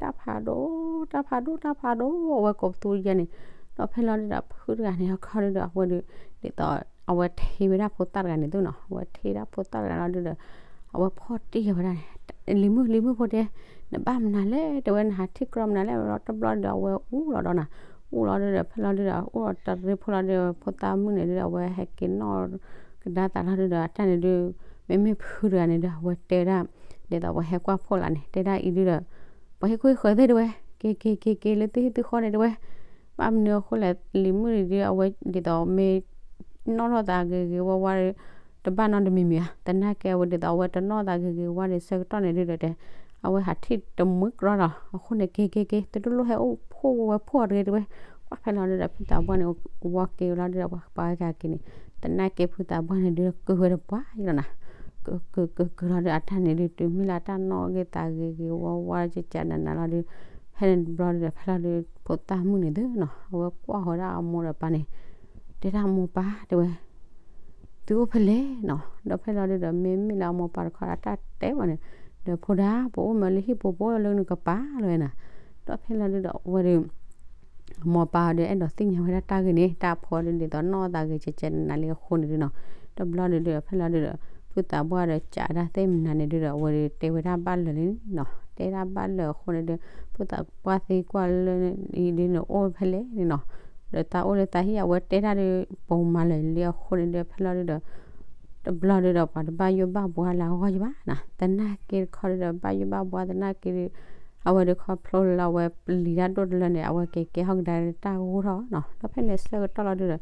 တၢ်ဖးဒိၣ် တၢ်ဖးဒိၣ် တၢ်ဖးဒိၣ် အဝဲကိးပသူယဲၢ်န့ၣ်, ဒီးဖဲလီၤဒုဒီးဖုတဂၤန့ၣ် အခီဒုဒီးအဝဲဒုး ဒ်သိး အဝဲထ့ဝဲဒၣ်ဖိသၣ်တဂၤန့ၣ်သုနီၤ အဝဲထ့ဒၣ်ဖိသၣ်တဂၤလီၤဒုဒီး အဝဲဖီၣ်တံၢ်ဝဲဒၣ်န့ၣ်, လံၤမုၣ် လံၤမုၣ်ဖိတဲ နဘၣ်မနုၤလဲၣ် တဲဝဲ နဟးထံၣ်ကြီမနုၤလဲၣ် တဘျီဒုဒီးအဝဲအူလီၤဒီးနၤ, အူလီၤဒုဒီးဖဲလီၤဒုဒီး အူလီၤတရ့ဖိလီၤဒုဒီး ဖိသၣ်မုၣ်န့ၣ်ဒုဒီး အဝဲဟဲက့ၤနီၣ်ကဒါသးလီၤဒုဒီး အတၢ်န့ၣ်ဒု မ့မ့ၢ်ဖုတဂၤန့ၣ်ဒု အဝဲတဲဝဲဒၣ် ဒ်သိးအဝဲဟဲကွၢ်ဖှိၣ်လၢန့ၣ် တဲဒၣ်အံၤဒုဒီး ပှၤဟ့ၣ်ခိၣ်ဟ့ၣ်ဃၢၤသ့ၣ်တဲဝဲ က့ၤက့ၤက့ၤက့ၤလၢသုဟံၣ်သုဃီန့ၣ်တဲဝဲ, ဘၣ်မနုၤအဃိလဲၣ် လံၤမုၣ်န့ၣ်ဒု အဝဲဒ်သိးမ့ၢ် နီၣ်ထီၣ်သးဂ့ၤဂ့ၤဝါဝါဒီး တဘၣ်နီတမံၤမံၤဧါ, သနာ်က့အဝဲဒ်သိးအဝဲတနီၣ်သးဂ့ၤဂ့ၤဝါဒီးဆၢကတီၢ်န့ၣ်ဒုဒီးတဲ, အဝဲဟးထံၣ်တမှံကရီလီၤ. အဃိန့ၣ် က့ၤက့ၤက့ၤ တဒိၣ်လိၣ်ဟဲအိၣ်ဖှိၣ်ဝဲဖှိၣ်အီၤတဂ့ၤတဲဝဲ, ကွၢ်ဖဲလီၤဒုဒီး ဖုသးပှၢ်န့ၣ် ဝီက့ၤဝဲလီၤဒုဒီး ပှၤက့ၤက့ၤန့ၣ်, သနာ်က့ဖုသးပှၢ်န့ၣ်ဒုဒီး ကုၢ်ဝဲတပှၢ်လီၤနၤ, ကုၢ်ကုၢ်ကုၢ်ကုၢ်လီၤဒီး အတၢ်န့ၣ်ဒု တုၤမ့ၢ်လၢအတၢ်နီၣ်ဂ့ၤသးဂ့ၤဂ့ၤဝါဝါကကနးနးလီၤဒု, ဖဲန့ၣ်တဘျီဒုဒီး ဖဲလီၤဒု ဖိသၣ်မုၣ်န့ၣ်သုနီၤ အဝဲကွၢ်ဃီၤဒၣ်အမိၢ်ဒီးပၢ်န့ၣ်, တဲဒၣ်မိၢ်ပၢ်တဲဝဲ သုအိၣ်ဖဲလဲၣ်နီၤ, ဒီးဖဲလီၤဒုဒီး မ့မ့ၢ်လၢအမိၢ်ပၢ်တခီအတၢ်တဲဝဲန့ၣ်, ဒီးဖိဒါ ပအိၣ်မးလၢဟံၣ်ပူၤ ပအိၣ်လၢနကပၤလီၤဝဲနၤ, ဒီးဖဲလီၤဒုဒီး အဝဲဒု အမိၢ်ပၢ်ဒီး အဲၣ်ဒိးသ့ၣ်ညါဝဲဒၣ်တၢ်ဂ့ၢ်န့ၣ် တၢ်ဖိဒု ဒ်သိးနီၣ်သးဂ့ၤကကနးနးလံအဃိန့ၣ်ဒုနီၤ, တဘျီဒုဒီး ဖဲလီၤဒုဒီး ဖုသးပှၢ်ဒီး ကးဒၣ်သ့ၣ်မနုၤန့ၣ်ဒုဒီး အဝဲဒုတဲဝဲဒၣ်ဘၣ်လၢာ်လံနီၤ, တဲဒၣ်ဘၣ်လၢာ်အဃိန့ၣ်ဒု ဖုသးပှၢ်သံကွၢ်လၢအံၤဒုန့ၣ် အိၣ်ဖဲလဲၣ်န့ၣ်နီၤ, ဒီးသးအိၣ်လၢသးဟံၣ် အဝဲတဲတၢ်ဒု ပိာ်မၤလၢာ်လံအဃိန့ၣ်ဒု ဖဲလီၤဒုဒီး တဘျီဒုဒီး ပှၤတဘၣ်ယိၣ်ဘၣ်ဘှါလၢအဂီၢ်ယဘၣ်နၤ, သနာ်က့တခီဒုဒီး ဘၣ်ယိၣ်ဘၣ်ဘှါသနာ်က့ဒု အဝဲဒုခီဖျိလၢအဝဲပျံၤတၢ်ဒိၣ်တလၢန့ၣ် အဝဲက့ၤကဲထီၣ်ကဒါလၢတၢ်ဂိၢ်ထီၣ်နီၤ, ဒီးဖဲန့ၣ်ဆၢကတီၢ်လီၤဒုဒီး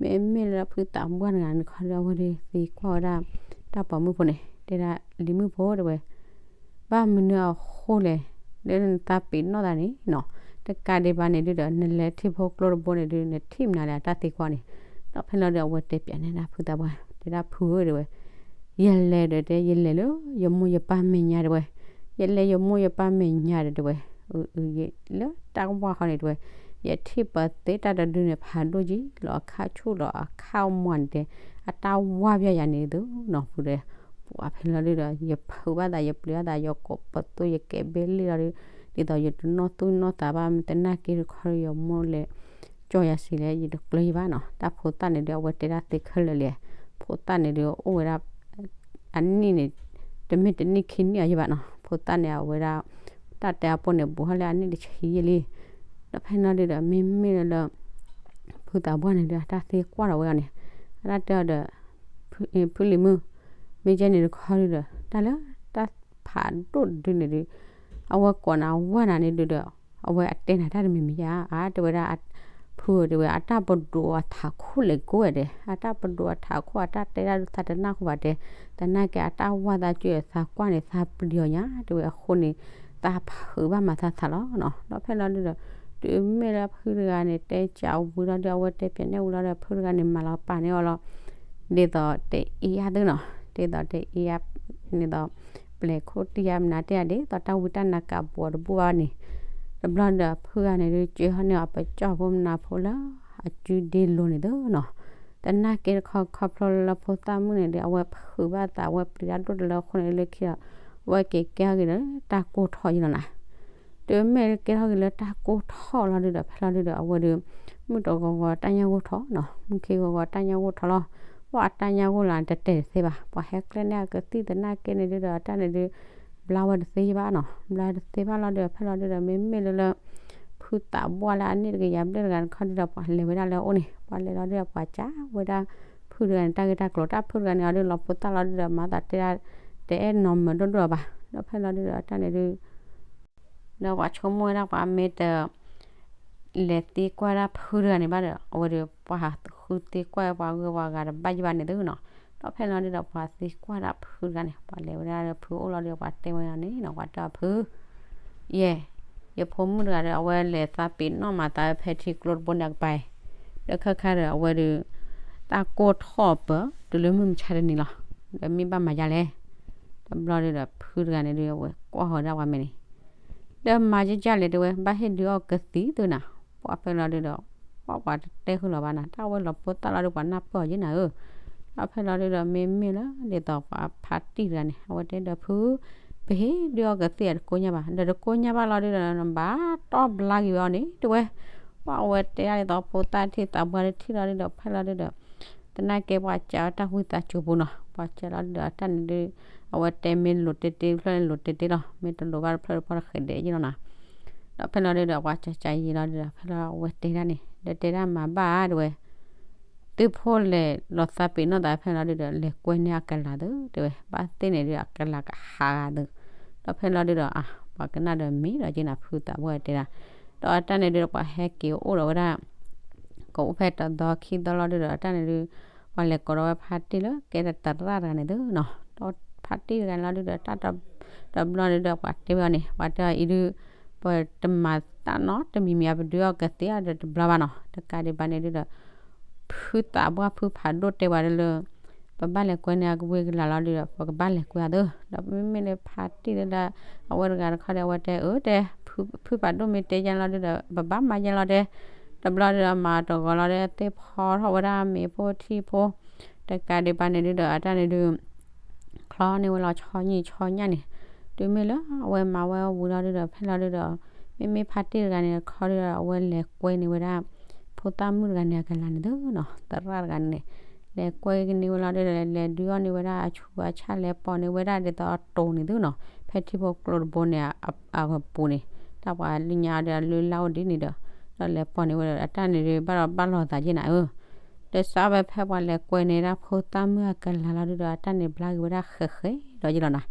မ့မ့ၢ်လၢဖုသးပှၢ်တဂၤန့ၣ်တခီဒု အဝဲဒုသံကွၢ်ဝဲဒၣ် တၢ်ပိာ်မုၣ်ဖိန့ၣ် တဲဒၣ် လံၤမုၣ်ဖိတဲဝဲ ဘၣ်မနုၤအဃိလဲၣ်, လၢနသးပ့ၤနီၣ်သးန့ၣ်နီၤ, တကးဒံးဘၣ်န့ၣ်ဒုဒီး နလဲၤထံဖိကျိတဘိန့ၣ်ဒု နထံၣ်မနုၤလဲၣ် အတၢ်သံကွၢ်န့ၣ်, ဒီးဖဲလီၤဒု အဝဲတဲပၠးန့ၢ်ဒၣ်ဖုသးပှၢ် တဲဒၣ်ဖုဧၢတဲဝဲ ယလဲၤဒီးတဲ ယလဲၤလၢယမိၢ်ယပၢ်မဲာ်ညါတဲဝဲ, ယလဲၤယမိၢ်ယပၢ်မဲာ်ညါဒီးတဲဝဲ, အ လၢတၢ်ဝၢ်ဃီန့ၣ်တဲဝဲ, ယထံၣ်ပသ့တၢ်တဒုန့ၣ် ဖးဒိၣ်ကံလီၤအခါဆူၣ်လီၤအခါမီၤန့ၣ်တဲ, အတၢ်ဝၢ်ပျၢ်ယၤန့ၣ်သုနီၤဖုတဲ, ပှၤဖဲလီၤဒုဒီး ယဖုးဘၣ်သး ယပျံၤဘၣ်သး ယကိးပသူ ယကဲဘ့လ့ၣ်လီၤဒု, ဒ်သိးယတနီၣ်သူၣ်နီၣ်သးဘၣ် သနာ်က့တခီဒု ယမိၢ်လဲၤ ကၠီယၤစံးလဲၣ် ယတကျၢၤယဘၣ်နီၤ, တၢ်ဖိသၣ်န့ၣ်ဒု အဝဲတဲဒၣ်သ့ခဲလၢာ်လံ, ဖိသၣ်န့ၣ်ဒု အိၣ်ဝဲဒၣ် အနံၣ်န့ၣ် တမ့ၢ်တနံၣ်ခံနံၣ်အီၤယဘၣ်နီၤ, ဖိသၣ်န့ၣ် အဝဲဒၣ် တၢ်တဲအပိၢ်န့ၣ် ဘူးထီၣ်လၢအနံၣ်တဆံယဲၢ်လံ, ဒီးဖဲလီၤဒုဒီး မ့မ့ၢ်လၢ ဖုသးပှၢ်န့ၣ်ဒု အတၢ်သံကွၢ်ဒီးဝဲအီၤန့ၣ်, အတၢ်တဲအီၤဒီး ဖုလံၤမုၣ် မ့ၢ်ကဲန့ၣ်တခီဒုဒီး တၢ်လၢတၢ်ဖးဒိၣ်တဒုန့�်ဒု အဝဲကိးနၤဝဲနၤန့ၣ်ဒုဒီး အဝဲအတဲနၤတၢ်တမံၤမံၤဧါ, အါ တဲဝဲဒၣ် ဖုဧၢ တဲဝဲ အတၢ်ပဒိၣ်အထးခိၣ်လဲၤကိးဝဲဒဲး, အတၢ်ပဒိၣ်အထးခိၣ် အတၢ်တဲဒၣ်ဒု သးတနၢ်ဟူဘၣ်တဲ, သနာ်က့အတၢ်ဝၢ်သးစူၤသးကွၢ်န့ၣ် သးပျံၤအီၤညါ တဲဝဲအဃိန့ၣ် သးဖုးဘၣ်မၤသးသးလီၤနီၤ, ဒီးဖဲလီၤဒုဒီး တုၤမ့ၢ်လၢဖုတဂၤန့ၣ် တဲကးဝံၤလီၤဒု အဝဲတဲပၠးန့ၢ်ဝံၤလီၤဒီး ဖုတဂၤန့ၣ် မၤလီၤပာ်န့ၢ်အီၤလီၤ, ဒ်သိးတအ့အါသုနီၤ, ဒ်သိးတအ့အါ ဒ်သိးပျဲၤခိၣ်တံၢ်ယါမနုၤတ့ၢ်ယါ ဒ်သိးတၢ်ဝံတၢ်နါကးဘိးတဘူၣ်ဘၣ်န့ၣ်, တဘျီဒီးဖုဂၤန့ၣ်ဒု ကၢထီၣ်န့ၢ်အီၤပကၠီၣ်ဖိမနၤဖိလၢအကုဒ့လိၤန့ၣ်သုနီၤ, သနာ်က့တခီခီဖျိလၢဖိသၣ်မုၣ်န့ၣ်ဒု အဝဲဖုးဘၣ်သး အဝဲပျံၤတၢ်ဒိၣ်တလၢအဃိန့ၣ် လၢခံဒီး အဝဲက့ၤကဲထီၣ်က့ၤလၢတၢ်ကိၢ်ထီၣ်ယံလီၤနၤ တုၤမ့ၢ်ကဲထီၣ်က့ၤလၢတၢ်ကိၢ်ထီၣ်လီၤဒုဒီး ဖဲလီၤဒုဒီး အဝဲဒု မုၢ်တဂီၤဂီၤတၢ်ညၣ်ဂိၢ်ထီၣ်နီၤ, မုၢ်ခ့ဂီၤဂီၤတၢ်ညၣ်ဂိၢ်ထီၣ်လီၤ, ပှၤအတၢ်ညၣ်ဂိၢ်လၢတတဲာ်တသ့ဘၣ်, ပှၤဟဲကျဲန့ၢ်အကသံၣ်သနာ်က့န့ၣ်ဒုဒီး အတၢ်န့ၣ်ဒု ဘျါဝဲတသ့ဘၣ်နီၤ, ဘျါတသ့ဘၣ်လီၤဒုဒီး ဖဲလီၤဒုဒီး မ့မ့ၢ်လၢလၢ ဖုသးပှၢ်လၢအနံၣ်တကယၤဘျဲၣ်တဂၤတခီဒုဒီး ပှၤလဲၤဝဲဒၣ်လၢအအိၣ်န့ၣ်, ပှၤလဲၤလီၤဒုဒီး ပှၤကးဝဲဒၣ် ဖုတဂၤန့ၣ် တၢ်ဂ့ၢ်တၢ်ကျိၤ တၢ်ဖုတဂၤန့ၣ်အီၤဒု လီၤဖိသၣ်လီၤဒုဒီး မၤသးတဲဒၣ် တအဲၣ်နီၤမၢၤဒိၣ်ဒိၣ်အီၤဘၣ်, ဒီးဖဲလီၤဒုဒီး အတၢ်န့ၣ်ဒု ဒီးပှၤဆိကမိၣ်ဝဲဒၣ် ပှၤမ့ၢ်တ လဲၤသံကွၢ်ဒၣ်ဖုတဂၤန့ၣ်ဘၣ်ဒီး အဝဲဒီးပှၤဃုသံကွၢ်ပှၤဂုၤပှၤဂၤတဘၣ်ယဘၣ်န့ၣ်သုနီၤ, ဒီးဖဲလီၤဒုဒီး ပှၤသံကွၢ်ဒၣ်ဖုတဂၤန့ၣ် ပှၤလဲၤဝဲဒၣ်ဒီးဖုအိၣ်လီၤဒီး ပှၤတဲဝဲန့ၣ်နီၤ, ပှၤတဲအီၤဖု ယဲၢ် ယဖိမုၣ်တဂၤဒီး အဝဲလဲၤသးပ့ၤနီၣ်မၤသးဝဲဖဲထံကျိတဘိန့ၣ်အကပၤ, ဒီးခဲခါဒီး အဝဲဒီး တၢ်ကိၢ်ထီၣ်ပၢၢ် တုၤလၢမုၢ်မဆါတနံၤလီၤ, ဒီးမ့ၢ်ဘၣ်မၤယါလဲၣ်, တဘျီဒုဒီး ဖုတဂၤန့ၣ်ဒု အဝဲကွၢ်ဃီၤဒၣ်ပှၤမဲာ်န့ၣ် ဒီးမၤကကၢ်လဲၣ်တဲဝဲ ဘၣ်ဟ့ၣ်ဒုးအီၣ်ကသံၣ်သုနၤ, ပှၤဖဲလီၤဒုဒီး ပှၤပှၤတတဲဃုာ်လီၤဘၣ်နၤ, တၢ်ဝဲလီၤဖိသၣ်လီၤဒု ပှၤနၢ်ပၢၢ်အီၤယဲၢ်နၤဧၢ, ဒီးဖဲလီၤဒုဒီး မ့မ့ၢ်လၢဒ်သိးပှၤဖါတံၢ်တဂၤန့ၣ် အဝဲတဲဒီးဖု ပဟ့ၣ်ဒုးအီၣ်ကသံၣ်အတကိညၢ်ဘၣ်, ဒီးတကိညၢ်ဘၣ်လီၤဒုဒီး နဘၣ်တီၢ်ဘျါက့ၤဝဲအီၤန့ၣ်တဲဝဲ, ပှၤအဝဲတဲဒၣ်ဒ်သိးဖိသၣ်တထံၣ်သးပှၢ်တထံၣ်လီၤဒုဒီး ဖဲလီၤဒုဒီး သနာ်က့ပှၤစံးဝဲတၢ်ဝံသးစူၤပူၤနီၤ, ပှၤစံးလီၤဒုဒီး အတၢ်န့ၣ်ဒု အဝဲတဲမ့ၢ်လိၤတဲာ်တဲာ်တဖျၢၣ်န့ၣ် လိၤတဲာ်တဲာ်လီၤ, မ့ၢ်တလိၤဘၣ်တဖျၢၣ်တဖျၢၣ်တဃဲးဒဲးယဲၢ်လီၤနၤ, ဒီးဖဲလီၤဒုဒီး ပှၤစံးစံးယံာ်လီၤဒုဒီး ဖဲလီၤအဝဲတဲဒၣ်န့ၣ် ဒီးတဲဒၣ်မၤဘၣ်ဧါတဲဝဲ သုဖိလဲၤလီၤသးပ့ၤနီၣ်သးဖဲလီၤဒုဒီး လဲၤကွဲန့ၢ်အကလၤသုတဲဝဲ, ဘၣ်သ့ၣ်န့ၣ်ဒု အကလၤကဟးဂၤသု, ဒီးဖဲလီၤဒုဒီး အ ပှၤကနၣ်ဒီးမ့ၢ်ဒီးက့နၤ ဖုသးပှၢ်တဲဒၣ်, ဒီးအတၢ်န့ၣ်ဒုဒီး ပှၤဟဲက့ၤအိၣ်ဒီးဝဲဒၣ် ကအိၣ်ဖဲတသီခံသီလီၤဒုဒီး အတၢ်န့ၣ်ဒု ပှၤလဲၤကိးထီၣ်ဝဲဖါတံၢ်လၢကဲတရၣ်တဂၤန့ၣ်သုနီၤ, ဒီးဖါတံၢ်တဂၤန့ၣ်လီၤဒုဒီး တၢ်တဘျီန့ၣ်ဒီး ပှၤတဲဝဲအီၤန့ၣ် ပှၤတဲအီၤအံၤဒု ပတမၤတၢ်နီတမံၤမံၤ အပဒုးအီၣ်ကသ့အီၤဒီးတဘျီဘၣ်နီၤ, တကးဒံးဘၣ်န့ၣ်ဒုဒီး ဖုသးပှၢ်ဖုဖးဒိၣ်တဲဝဲဒၣ်လၢ ပဘၣ်လဲၤကွဲန့ၢ်အကဝံၢ်ကလၤလီၤဒုဒီး ပကဘၣ်လဲၤကွဲအီၤသု, ဒီးမ့မ့ၢ်လၢဖါတံၢ်လၢဒၣ် အဝဲတဂၤတခီဒီး အဝဲတဲအၢတဲ ဖုဖးဒိၣ်မ့ၢ်တဲယဲလီၤဒုဒီး ပဘၣ်မၤယဲလီၤတဲ, တဘျီဒုဒီးမၤတဂီၤလီၤဒီး သ့ၣ်ဖီထီၣ်ဝဲဒၣ်မ့ၤဖိထံဖိ, တကးဒံးဘၣ်န့ၣ်ဒုဒီး အတၢ်န့ၣ်ဒု ချီန့ၢ်ဝဲလီၤဆီညံၣ်ဆီညၣ်န့ၣ်, တုၤမ့ၢ်လၢအဝဲမၤဝဲဝံၤလီၤဒုဒီး ဖဲလီၤဒုဒီး မ့မ့ၢ်ဖါတံၢ်တဂၤန့ၣ်တခီဒုဒီး အဝဲလဲၤကွဲန့ၢ်ဝဲဒၣ် ဖိသၣ်မုၣ်တဂၤန့ၣ်အကလၤန့ၣ်သုနီၤ, သရၣ်တဂၤန့ၣ် လဲၤကွဲကန့ၢ်ဝဲလီၤဒုဒီး လဲၤဒုးအီၣ်န့ၢ်ဝဲဒၣ်အဆူးအဆၣ် လဲၤပိာ်န့ၢ်ဝဲဒၣ်ဒ်သိးအတိၢ်န့ၣ်သုနီၤ, ဖဲထံဖိကျိတဘိန့ၣ် အပူၤန့ၣ် တၢ်ပှၤလၢညါဒီးလုၢ်လၢ်အိၣ်ဒ်န့ၣ်ဒီး ဒီးလဲၤပိာ်န့ၢ်ဝဲဒီး အတၢ်န့ၣ်ဒု ဘၣ်ဒီးဘၣ်လီၤသးက့နၤဧၢ တစးဝဲဖဲပှၤလဲၤကွဲန့ၢ်ဒၣ်ဖိသၣ်မုၣ်အကလၤလီၤဒုဒီး အတၢ်န့ၣ်ဘျါက့ၤဝဲဒၣ်ဃဲးဃဲးဒီးယလီၤနၤ,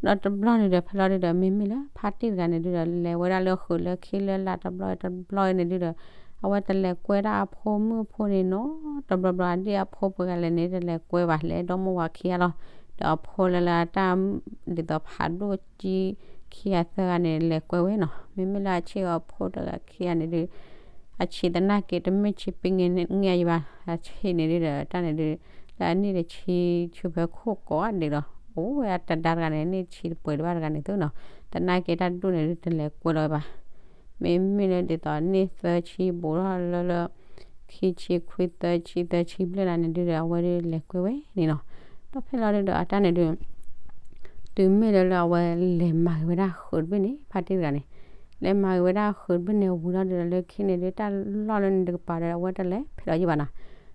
ဒီးတဘျီန့ၣ်ဒီး ဖဲလီၤဒုဒီး မ့မ့ၢ်လၢဖါတံၢ်တဂၤန့ၣ်ဒုဒီး လဲၤဝဲဒၣ်လၢဃုာ်လၢခံလၢလာ်တဘျီတဘျီန့ၣ်ဒုဒီး အဝဲတလဲၤကွဲဒၣ်အဖိမုၣ်အဖိန့ၣ်နီၤ, တဘျီဘျီအဒ့ၣ်အဖိပှဲၤဂၤလဲၣ်န့ၣ် တလဲၤကွဲဘၣ် လဲၤဒီမိၢ်ဝၤခံဂၤလီၤ, ဒီးအဖိလၢလၢတၢ် ဒ်သိးဖးဒိၣ်ကံခံဂၤသၢဂၤန့ၣ် လဲၤကွဲဝဲနီၤ, မ့မ့ၢ်လၢအဆံးအီၤဖိတဂၤခံဂၤန့ၣ်ဒု အဆံးသနာ်က့ တမ့ၢ်ဆံးပ့ၤငဲၢ်ယဘၣ် အဆံးန့ၣ်ဒုဒီး တၢ်န့ၣ်ဒု လၢအန့ၣ်တဆံ ဆူဖဲခိၣ်ကိးဂၤဒဲးလီၤ, အိၣ်ဝဲအတဒါတဂၤန့ၣ် န့ၢ်ဆံးတပှဲၤတဘၣ်တဂၤန့ၣ်သုနီၤ, သနာ်က့တၢ်ဒိၣ်န့ၣ်ဒု တလဲၤကွဲလီၤဝဲဘၣ်, မ့မ့ၢ်လၢဒ်သိးန့ၢ်သၢဆံဘူးထီၣ်လၢလၢ ခံဆံခွံသၢဆံသၢဆံဘျဲၣ်လၢန့ၣ်ဒုဒီး အဝဲဒုလဲၤကွဲဝဲန့ၣ်နီၤ, ဒီးဖဲလီၤဒုဒီး အတၢ်န့ၣ်ဒု တုၤမ့ၢ်လၢလၢအဝဲလဲၤမၤက့ၤဝဲဒၣ်ဃုာ်တဘ့ၣ်န့ၣ် ဖါတံၢ်တဂၤန့ၣ် လဲၤမၤက့ၤဝဲဒၣ်ဃုာ်တဘ့ၣ်န့ၣ်ဝံၤလီၤဒုဒီး လၢခံန့ၣ်ဒု တၢ်လီၢ်လၢန့ၣ်တကပၤဒီး အဝဲတလဲၤဖဲးလီၤယဘၣ်နီၤ,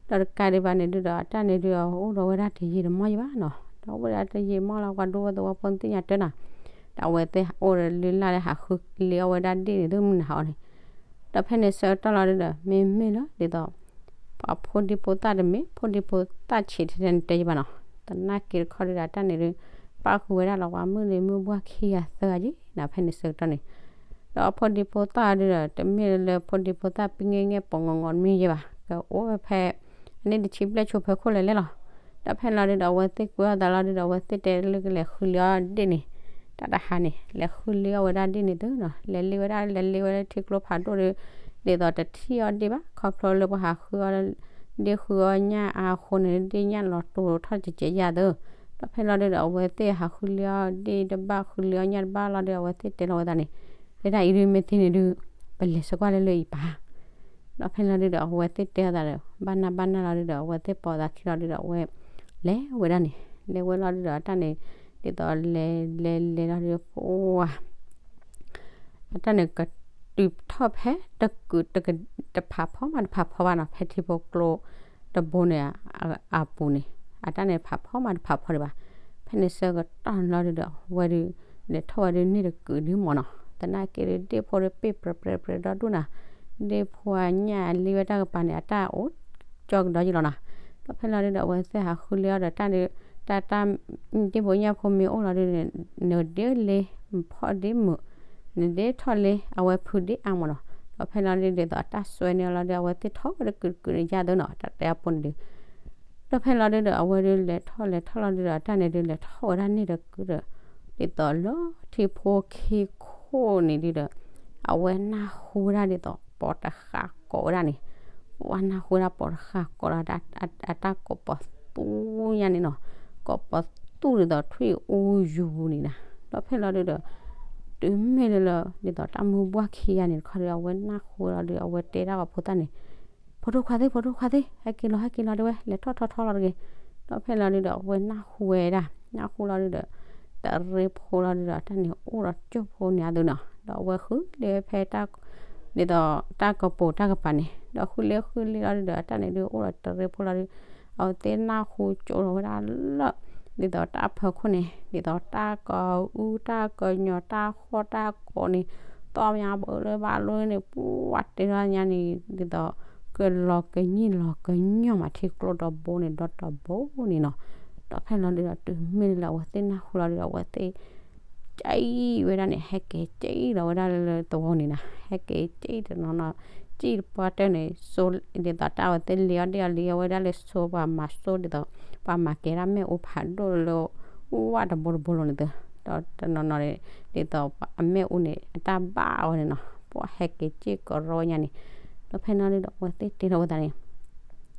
ဒီးတကးဒံးဘၣ်န့ၣ်ဒုဒီး အတၢ်န့ၣ်ဒု အိၣ်ဒီးဝဲဒၣ်တယံာ်တမီၢ်ယဘၣ်နီၤ, ဒီးအိၣ်ဝဲဒၣ်တယံာ်မီၢ်လီၤ ပှၤဒိဝဲသဝီဖိသ့ၣ်ညါတၢ်နီၤ, ဒီးအဝဲသ့ၣ်အိၣ်ဒီးလုၢ်လၢ်လၢဟးဃုလ့အီၣ်ဝဲဒၣ်ဒ့ၣ်န့ၣ် သုမုၢ်နၤဟီန့ၣ် ဒီးဖဲန့ၣ်ဆၢကတီၢ်လီၤဒုဒီး မ့မ့ၢ်လၢဒ်သိး ပှၤဖိဒံဖိသၣ်တမ့ၢ် ဖိဒံဖိသၣ်ဆံးထဲထဲန့ၣ်တဲယဘၣ်နီၤ, သနာ်က့တခီဒုဒီး အတၢ်န့ၣ်ဒု ပၣ်ဃုာ်ဝဲဒၣ်လီၤပှၤမုၣ်လံၤမုၣ်ဘှၢ်ခံဂၤသၢဂၤက့နၤ ဖဲန့ၣ်ဆၢကတီၢ်န့ၣ်, ဒီးဖိဒံဖိသၣ်ဒုဒီး တမ့ၢ်လၢဖိဒံဖိသၣ်ပံၤငဲၢ်ငဲၢ်ပိာ်ငီၢ်ငီၢ်တမ့ၢ်ယဲဘၣ် ကအိၣ်ဝဲဖဲ အန့ၣ်တဆံဘျဲၣ်ဆူဖဲခိၣ်လဲၤလဲၣ်လီၤ, ဒီးဖဲလီၤဒုဒီး အဝဲသ့ၣ်ကွဲအီၣ်သးလီၤဒုဒီး အဝဲသ့ၣ်တဲလၢကလဲၤဃုလ့အီၣ်ဒ့ၣ်န့ၣ်, တၢ်တဟါန့ၣ် လဲၤဃုလ့အီၣ်ဝဲဒၣ်ဒ့ၣ်န့ၣ်သုနီၤ, လဲၤလ့ဝဲဒၣ် လဲၤလ့ဝဲလၢထံကျိဖးဒိၣ်ဒု ဒ်သိးတထံၣ်အီၣ်ဒ့ၣ်ဘၣ် ခီဖျိလၢပှၤဟးဃုအီၣ် ဒ့ၣ်ဃုအီၣ်ညၣ်အါအဃိန့ၣ် ဒ့ၣ်ညၣ်လီၤတိၤထီၣ်ကဲးကဲးယၤသု, ဒီးဖဲလီၤဒုဒီး အဝဲသ့ၣ်ဟးဃုလ့အီၣ်ဒ့ၣ်တဘၣ်ဃုလ့အီၣ်ညၣ်တဘၣ်လီၤဒု အဝဲသ့ၣ်တဲလီၤဝဲသးန့ၣ်, ဒ်တၢ်အံၤဒုမ့ၢ်သ့န့ၣ်ဒု ပလဲၤဆှၢကွၢ်လၢလၢအံၤပၢ် ဒီးဖဲလီၤဒုဒီး အဝဲသ့ၣ်တဲအသးဒီး ဘၣ်နၢ်ဘၣ်နၢ်လီၤဒုဒီး အဝဲသ့ၣ်ပိာ်သးခံလီၤဒုဒီး အဝဲလဲၤဝဲဒၣ်န့ၣ် လဲၤဝဲလီၤဒုဒီး အတၢ်န့ၣ် ဒ်သိးလဲၤလဲၤလဲၤလီၤဒု ပှၤ အတၢ်န့ၣ် ကတုၤထီၣ်ဖဲတကုာ်တက တဖးဖီမးတဖးဖီဘၣ်နီၤ, ဖဲထံဖိကျိတဘိန့ၣ် အပူၤန့ၣ် အတၢ်န့ၣ်ဖးဖီမးတဖးဖီဒံးဘၣ်. ဖဲန့ၣ်ဆၢကတီၢ်န့ၣ်လီၤဒုဒီး အဝဲဒု လဲၤထီၣ်ဝဲဒုန့ၣ်တကုာ်ဒုမ့ၢ်နီၤ, သနာ်က့ဒု ဒ့ၣ်ဖိဒုပ့ၢ်ပြဲးပြဲးပြဲးဒီဒူၣ်နၤ, ဒ့ၣ်ဖိအညၣ်အလ့ဝဲတၢ်ကပၤန့ၣ် အတၢ်အိၣ်ကၠီကဒီးယံလီၤနၤ. ဒီးဖဲလီၤဒုဒီး အဝဲသ့ၣ်ဟးဃုလ့အီၣ်ဒီးတၢ်ဒု တၢ်တၢ် ဒ့ၣ်ဖိညၣ်ဖိမ့ၢ်အိၣ်လီၤဒုန့ၣ် နဒ့ၣ်လ့ ဖီၣ်ဒ့ၣ်မုာ် နဒ့ၣ်ထီၣ်လ့ အဝဲဖုဒ့ၣ်အါမ့ၢ်နီၤ. ဒီးဖဲလီၤဒု ဒ်သိးအတၢ်စွဲန့ၢ်အီၤလီၤဒု အဝဲသ့ၣ်ထီၣ်ဝဲတကုာ်တကုာ်န့ၣ်ယါသုနီၤ တၢ်တဲအပူၤန့ၣ်ဒု ဒီးဖဲလီၤဒုဒီး အဝဲဒုလဲၤထီၣ်လဲၤထီၣ်လီၤဒုဒီး အတၢ်န့ၣ်ဒုလဲၤထီၣ်ဝဲဒၣ်န့ၣ်တကုာ်ဒီး ဒ်သိးလၢထံဖိခံခိၣ်န့ၣ်ဒုဒီး အဝဲနၢ်ဟူဝဲဒၣ်ဒ်သိး ပိာ်တဃာ်ကိးဝဲဒၣ်န့ၣ် ဝဲနၢ်ဟူဝဲဒၣ်ပိာ်တဃာ်ကိးဒီး အတၢ်ကိးပိာ်သူညါန့ၣ်နီၤ, ကိးပိာ်သူဒ်သိးထွံၣ်အူယူၤပူၤန့ၣ်နၤ. ဒီးဖဲလီၤဒုဒီး တုၤမ့ၢ်လၢလၢ ဒ်သိးတၢ်မုၢ်ဘှၢ်ခံဂၤန့ၣ်တခီဒီး အဝဲနၢ်ဟူလီၤဒု အဝဲတဲဒၣ်ပှၤဖိသၣ်န့ၣ် ဖိဒိၣ်ခွါသ့ၣ် ဖိဒိၣ်ခွါသ့ၣ် ဟဲက့ၤလီၤ ဟဲက့ၤလီၤတဲဝဲ လဲၤထီၣ်ထီထီလီၤတဂ့ၤ. ဒီးဖဲလီၤဒုဒီး အဝဲနၢ်ဟူဝဲဒၣ် နၢ်ဟူလီၤဒုဒီး တရ့ဖိလီၤဒုဒီး အတၢ်န့ၣ်အိၣ်ဒီးကၠိဖိန့ၣ်အသိးနီၤ. ဒီးအဝဲဃုလ့ဖဲတၢ် ဒ်သိးတၢ်ကပိာ်တၢ်ကပၤန့ၣ် ဒီးဃုလ့ဃုလ့လီၤဒုဒီး အတၢ်န့ၣ်ဒုအိၣ်ဒီးတရ့ဖိလီၤဒု အဝဲသ့ၣ်နၢ်ဟူကၠိလီၤဝဲဒၣ်လၢ ဒ်သိးတၢ်ဖီခိၣ်န့ၣ် ဒ်သိးတၢ်ကအူတၢ်ကညီၤတၢ်ဃီၣ်တၢ်ကိးန့ၣ် သီၣ်မးဘၢလၢဘၣ်လိန့ၣ် ပှၤတဲထီၣ်ညါန့ၣ် ဒ်သိး ကလီၤကညီၢ်လီၤကညီၢ်မးထံကျိဒီဘိန့ၣ် ဒီတဘိန့ၣ်နီၤ. ဒီးဖဲလီၤဒုဒီး တုၤမ့ၢ်လၢအဝဲသ့ၣ်နၢ်ဟူလီၤဒုဒီး အဝဲသ့ၣ် ကၠံၣ်ဝဲဒၣ်န့ၣ် ဟဲက့ၤကၠံၣ်လီၤဝဲဒၣ်လၢသဝီန့ၣ်နၤ ဟဲက့ၤကၠံၣ်တနီၤနီၤ စံၣ်တပှၢ်တၢၢ်န့ၣ် စိ ဒ်သိးတၢ်အဝဲသ့ၣ်လ့ၤအီၣ်ဒ့ၣ်အီၤလံ အဝဲဒၣ်လၢစိပှၤမၤစိဒ်သိး ပှၤမၤကဲဒၣ်မ့ၣ်အူဖးဒိၣ်လၢ ဝၣ်တဘိတဘိလီၤန့ၣ်သ့, ဒီးတနီၤနီၤန့ၣ် ဒ်သိးအမ့ၣ်အူန့ၣ် အတၢ်ဘၣ်အီၤန့ၣ်နီၤ ပှၤဟဲက့ၤစ့ၢ်ကီးရီညါန့ၣ်, ဒီးဖဲနီၤဒုဒီး အဝဲသ့ၣ်တဲထီၣ်ဝဲသးန့ၣ်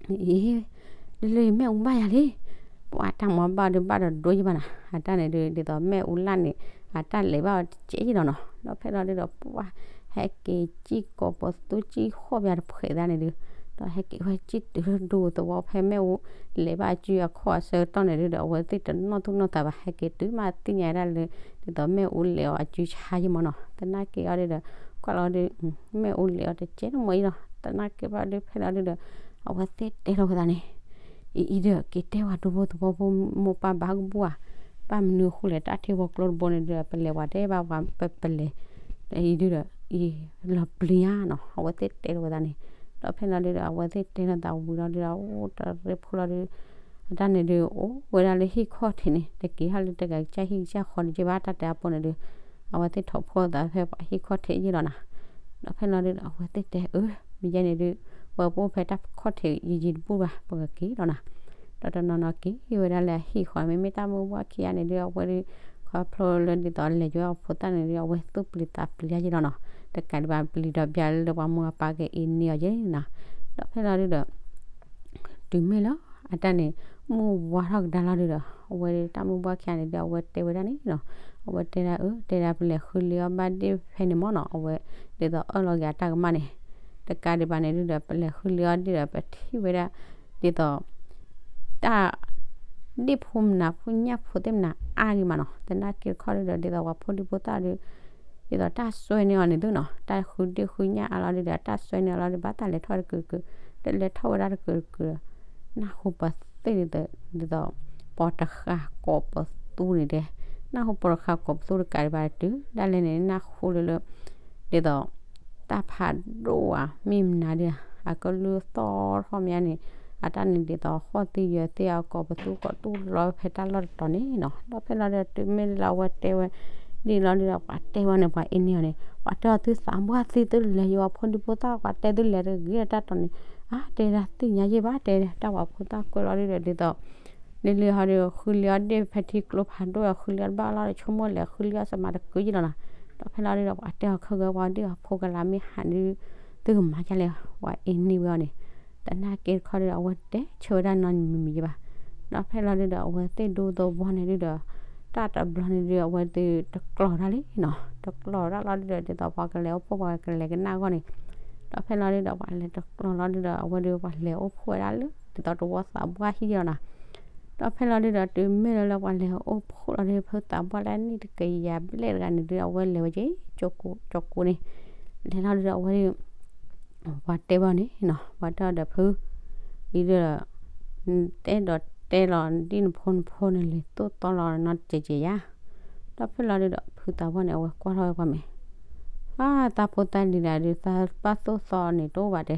အံၤ ဒ်လၢမ့ၣ်အူဘၣ်ယၤလံ, ပှၤတၢ်မၤဘၣ်ဒုးဘၣ်ဒီးဒိယံဘၣ်နၤ, အတၢ်န့ၣ်ဒုး ဒ်သိးမ့ၣ်အူလၢ်န့ၣ် အတၢ်လဲၤဘၣ်အီၤတကဲးယံလီၤနီၤ, ဒီးဖဲနီၤဒုဒီး ပှၤဟဲက့ၤစံၣ်ကိး ပသူစံၣ်ဃီၣ်ဘၣ်တဖှဲးသးန့ၣ်ဒုး, ဒီးဟဲက့ၤဝဲစံၣ်တုၤလၢဒိသဝီဖဲမ့ၣ်အူ လဲၤဘၣ်အစုအခီၣ်အဆၢကတီၢ်န့ၣ်ဒုဒီး အဝဲသ့ၣ်တနီၣ်သူၣ်နီၣ်သးဘၣ် ဟဲက့ၤတုၤမးသ့ၣ်ညါဒၣ်လၢ ဒ်သိးမ့ၣ်အူလဲၤအီၤအစုဆါယံမၢ်နီၤ, သနာ်က့အီၤဒုဒီး ကွၢ်လီၤဒုး မ့ၣ်အူလဲၤအီၤတကဲးတမီၤယံလီၤ, သနာ်က့ဘၣ်ဒုးဖဲနီၤဒုဒီး အဝဲသ့ၣ်တဲထီၣ်ဝဲသးန့ၣ် အံၤအံၤဒီး က့ၤတဲဝဲဒိဖိသဝီဖိမိၢ်ပၢ်ဘၣ်ကဘူၣ်ဧါ, ဘၣ်မနုၤအဃိလဲၣ် တၢ်ထံဖိကျိတဘိန့ၣ်ဒုဒီး ပလဲၤပှၤတဲဘၣ်ပှၤပပလဲၤ အံၤဒုဒီး အံၤလီၤပျံၤညါနီၤ, အဝဲသ့ၣ်တဲထီၣ်ဝဲသးန့ၣ်, ဒီးဖဲနီၤဒုဒီး အဝဲသ့ၣ်တဲထီၣ်သးဝံၤလီၤဒုဒီး အိၣ်တရ့ဖိလီၤဒု အတၢ်န့ၣ်ဒုး အိၣ်ဝဲဒၣ်လၢဟံၣ်ခီၣ်ထံးန့ၣ် တက့ၤဟဲလၢတဂၤကစၢ်ဟံၣ်ကစၢ်ဃီတက့ၢ်ဘၣ် တၢ်တဲအပူၤန့ၣ်ဒုး အဝဲသ့ၣ်ထီၣ်ဖှိၣ်သးဖဲပှၤဟံၣ်ခီၣ်ထံးယံလီၤနၤ, ဒီးဖဲနီၤဒုဒီး အဝဲသ့ၣ်တဲ အၢ မ့ၢ်ယဲန့ၣ်ဒုး ဝဲပအိၣ်ဖဲတၢ်ခီၣ်ထံးယံာ်ယံာ်တဘူၣ်ဘၣ် ပကက့ၤလီၤနၤ, ဒီးတနီၤနီၤက့ၤဝဲဒၣ်လၢအဟံၣ်ဃီ မ့မ့ၢ်တၢ်မုၢ်ဘှၢ်ခံဂၤန့ၣ်ဒုး အဝဲဒုး ခီဖျိလၢဒ်သိးလဲၤယွဲအဖိသၣ်န့ၣ်ဒုး အဝဲသူၣ်ပျံၤသးပျံၤယံလီၤနီၤ, တကးဒံးဘၣ်ပျံၤဒီးပျံၤလၢပှၤမိၢ်ပၢ်ကအ့န့ၢ်အီၤယဲနၤ, ဒီးဖဲနီၤဒုဒီး တုၤမ့ၢ်လၢအတၢ်န့ၣ် မုၢ်ဝါထီၣ်ကဒါလီၤဒုဒီး အဝဲတၢ်မုၢ်ဘှၢ်ခံဂၤန့ၣ်ဒုး အဝဲတဲဝဲဒၣ်န့ၣ်နီၤ, အဝဲတဲဒၣ်အၢ တဲဒၣ်ပလဲၤဃုလ့ၤအီၣ်ဘၣ်ဒ့ၣ်ဖဲန့ၣ်မၢ်နီၤ, အဝဲဒ်သိးအၢၣ်လီၤက့ၤအတၢ်ကမၣ်န့ၣ်, တကးဒံးဘၣ်န့ၣ်ဒုဒီး ပလဲၤဃုလ့ၤအီၣ်ဒ့ၣ်ဒီး ပထံၣ်ဝဲဒၣ် ဒ်သိး တၢ် ဒ့ၣ်ဖိမနုၤဖိညၣ်ဖိသ့ၣ်မနုၤအါဂ့ၤမးနီၤ, သနာ်က့တခီဒုဒီး ဒ်သိးပှၤဖိဒံဖိသၣ်ဒုး ဒ်သိးတၢ်စွဲန့ၢ်အီၤန့ၣ်သုနီၤ, တၢ်ဃုဒ့ၣ်ဃုညၣ်အါလီၤဒုဒီး တၢ်စွဲန့ၢ်အီၤလီၤဒုဒီး တၢ်လဲၤထီၣ်တကုာ်ကုာ်, တလဲၤထီၣ်ဝဲဒၣ်တကုာ်တကုာ်ဒီး နၢ်ဟူပသ့ၣ်ဒ်သိး ဒ်သိး ပိာ်တဃာ်ကိးပသူန့ၣ်တဲ, နၢ်ဟူပိာ်တဃာ်ကိးပသူတကးဒံးဘၣ်တုၤဒၣ်လဲာ်န့ၣ် နၢ်ဟူလၢလၢ ဒ်သိး တၢ်ဖးဒိၣ်ဧါ မ့ၢ်မနုၤဒု အကလုၢ်သီၣ်ထီၣ်မးန့ၣ် အတၢ်န့ၣ်ဒ်သိး ဃီၣ်သံယၢၤသံအကိးပသူကိးတူၢ်လိာ်ဖဲတၢ်လီၢ်တတီၤန့ၣ်နီၤ, ဒီးဖဲလီၤဒုဒီး တုၤမ့ၢ်လၢအဝဲတဲဝဲ ဒ်လီၤဒုဒီး ပှၤတဲဝဲန့ၣ် ပှၤအ့န့ၢ်အီၤန့ၣ် ပှၤတဲအီၤသုသးဘှၣ်သံသုလဲၤယွဲ ပှၤဖိဒံဖိသၣ် ပှၤတဲသုလဲၤတဂ့ၤတၢ်တီၤန့ၣ်, အါ တဲဒၣ်သ့ၣ်ညါယဲၢ်ဘၣ် တဲတၢ်ပှၤဖိသၣ်ကွဲးလီၤဒုဒီး ဒ်သိး လံလံဟီဒု ဃုလ့ၤအီၣ်ဒ့ၣ်ဖဲထံကျိဖးဒိၣ် ဃုလ့ၤအီၣ်တဘၣ်လီၤဒီး ဆိကမိၣ်လဲၤဃုလ့ၤအီၣ်စမးတကုာ်ယံလီၤနီၤ, ဒီးဖဲလီၤဒုဒီး ပှၤတဲအီၤခဲဂ့ၤ ပှၤဒ့ၣ်အီၤဖိကလးမ့ၢ်ဟးဒု သုကမၤဒ်လဲၣ် ပှၤအ့န့ၢ်ဝဲအီၤန့ၣ်, သနာ်က့တခီဒုဒီး အဝဲတဲဆၢဝဲဒၣ်နီတမံၤမံၤယဲၢ်ဘၣ်, ဒီးဖဲလီၤဒုဒီး အဝဲသ့ၣ်ဒိသဝီန့ၣ်ဒုဒီး တၢ်တဘျီန့ၣ်ဒု အဝဲသ့ၣ်တကျိၤတၢ်လံနီၤ, တကျိၤတၢ်လီၤဒုဒီး ဒ်သိးပှၤကလဲၤအိၣ်ဖှိၣ်ပှၤကလဲၤကနၣ်အဂီၢ်န့ၣ်, ဒီးဖဲလီၤဒုဒီး ပှၤလဲၤတကျိၤလီၤဒုဒီး အဝဲဒုပှၤလဲၤအိၣ်ဖှိၣ်ဝဲဒၣ်လၢ ဒ်သိးတဝီသးပှၢ်ဟံၣ်လီၤနီၤ, ဒီးဖဲလီၤဒုဒီး တုၤမ့ၢ်လၢလၢပှၤလဲၤအိၣ်ဖှိၣ်လီၤဒု ဖုသးပှၢ်လၢနံၣ်တကယၤဘျဲၣ်တဂၤန့ၣ်ဒု အဝဲလဲၤဝဲက့ၤ ကၠိကိန့ၣ်, လဲၤလီၤဒုဒီး အဝဲဒု ပှၤတဲဘၣ်န့ၣ်နီၤ ပှၤတဲအီၤဒီးဖု အံၤဒုဒီး တဲဒီးတဲလီၤဒ်နဖိနဖိန့ၣ်လံ သိၣ်သီလီၤနီတကဲးကဲးယါ, ဒီးဖဲလီၤဒုဒီး ဖုသးပှၢ်န့ၣ် အဝဲကွၢ်ထီၣ်ဝဲကွၢ်မဲာ် အါ တၢ်ဖိတၢ်လံၤဒၣ်ဒု သးဘၣ်သိၣ်သီန့ၣ်တအိၣ်ဘၣ်တဲ,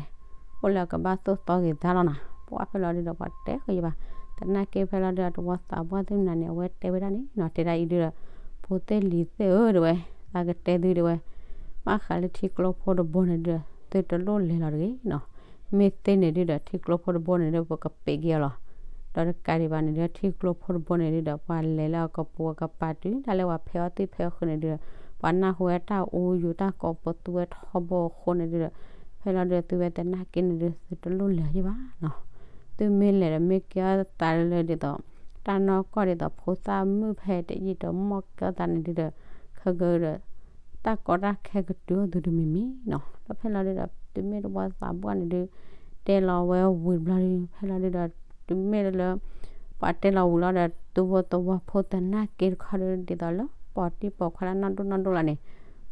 အိၣ်လၢအကဘၣ်သိၣ်သီက့ၤသါလီၤနၤ, ပှၤဖဲလီၤဒုဒီး ပှၤတဲဃုာ်ယဘၣ်, သနာ်က့ဖဲလီၤဒုဒီး တဝီသးပှၢ်သ့ၣ်မနုၤန့ၣ် အဝဲတဲဝဲဒၣ်န့ၣ်နီၤ တဲဒၣ်အံၤဒုဒီး ဖိသ့ၣ်လံၤသ့ၣ်ဧၢ တဲဝဲ, သးကတဲသုတဲဝဲ, ဘၣ်ဃးလၢထံကျိဖိတဘိန့ၣ်ဒုဒီး သုတလိၣ်လဲၤလီၤတဂ့ၤနီၤ, မ့ၢ်သ့န့ၣ်ဒုဒီး ထံကျိဖိတဘိန့ၣ်ဒု ပကပံးက့ၤအီၤလီၤ, ဒီးတကးဒံးဘၣ်န့ၣ်ဒု ထံကျိဖိတဘိန့ၣ်ဒုဒီး ပှၤလဲၤလၢအကပိာ်ကပၤတုၤဒၣ်လဲာ် ပှၤဖဲးအီၣ်သံၣ်ဖဲးအီၣ်ဃုာ်န့ၣ်ဒုဒီး ပှၤနၢ်ဟူဝဲတၢ်အူယူၤတၢ်ကိးပသူဝဲထီဘိအဃိန့ၣ်ဒုဒီး ဖဲလီၤဒုဒီး သုဝဲသနာ်က့န့ၣ်ဒု သုတလိၣ်လဲၤယဘၣ်နီၤ, သုမ့ၢ်လဲၤဒီးမ့ၢ်ကဲအီၣ်သးလၢဒ်သိး တၢ်နီၢ်ကီၢ်ဒ်သိး ဖိသၣ်မုၣ်ဖဲတယံာ်တမီၢ်ကဲအီၣ်သးန့ၣ်ဒုဒီး ခဲကဒီး တၢ်ကီတၢ်ခဲကတုၤအိၣ်သုတမံၤမံၤနီၤ, ဒီးဖဲလီၤဒုဒီး သုမ့ၢ်တဝီသးပှၢ်န့ၣ်ဒု တဲလီၤဝဲဝံၤတဘျီဒု ဖဲလီၤဒုဒီး တုၤမ့ၢ်လၢ ပှၤတဲလီၤဝံၤလီၤဒီး သုဝီသဝီဖိသနာ်က့တခီဒု ဒ်သိးလၢ ပိာ်တံၢ်ပိာ်ခွါလၢနီၢ်ဒိၣ်နီၢ်ဒိၣ်လီၤန့ၣ်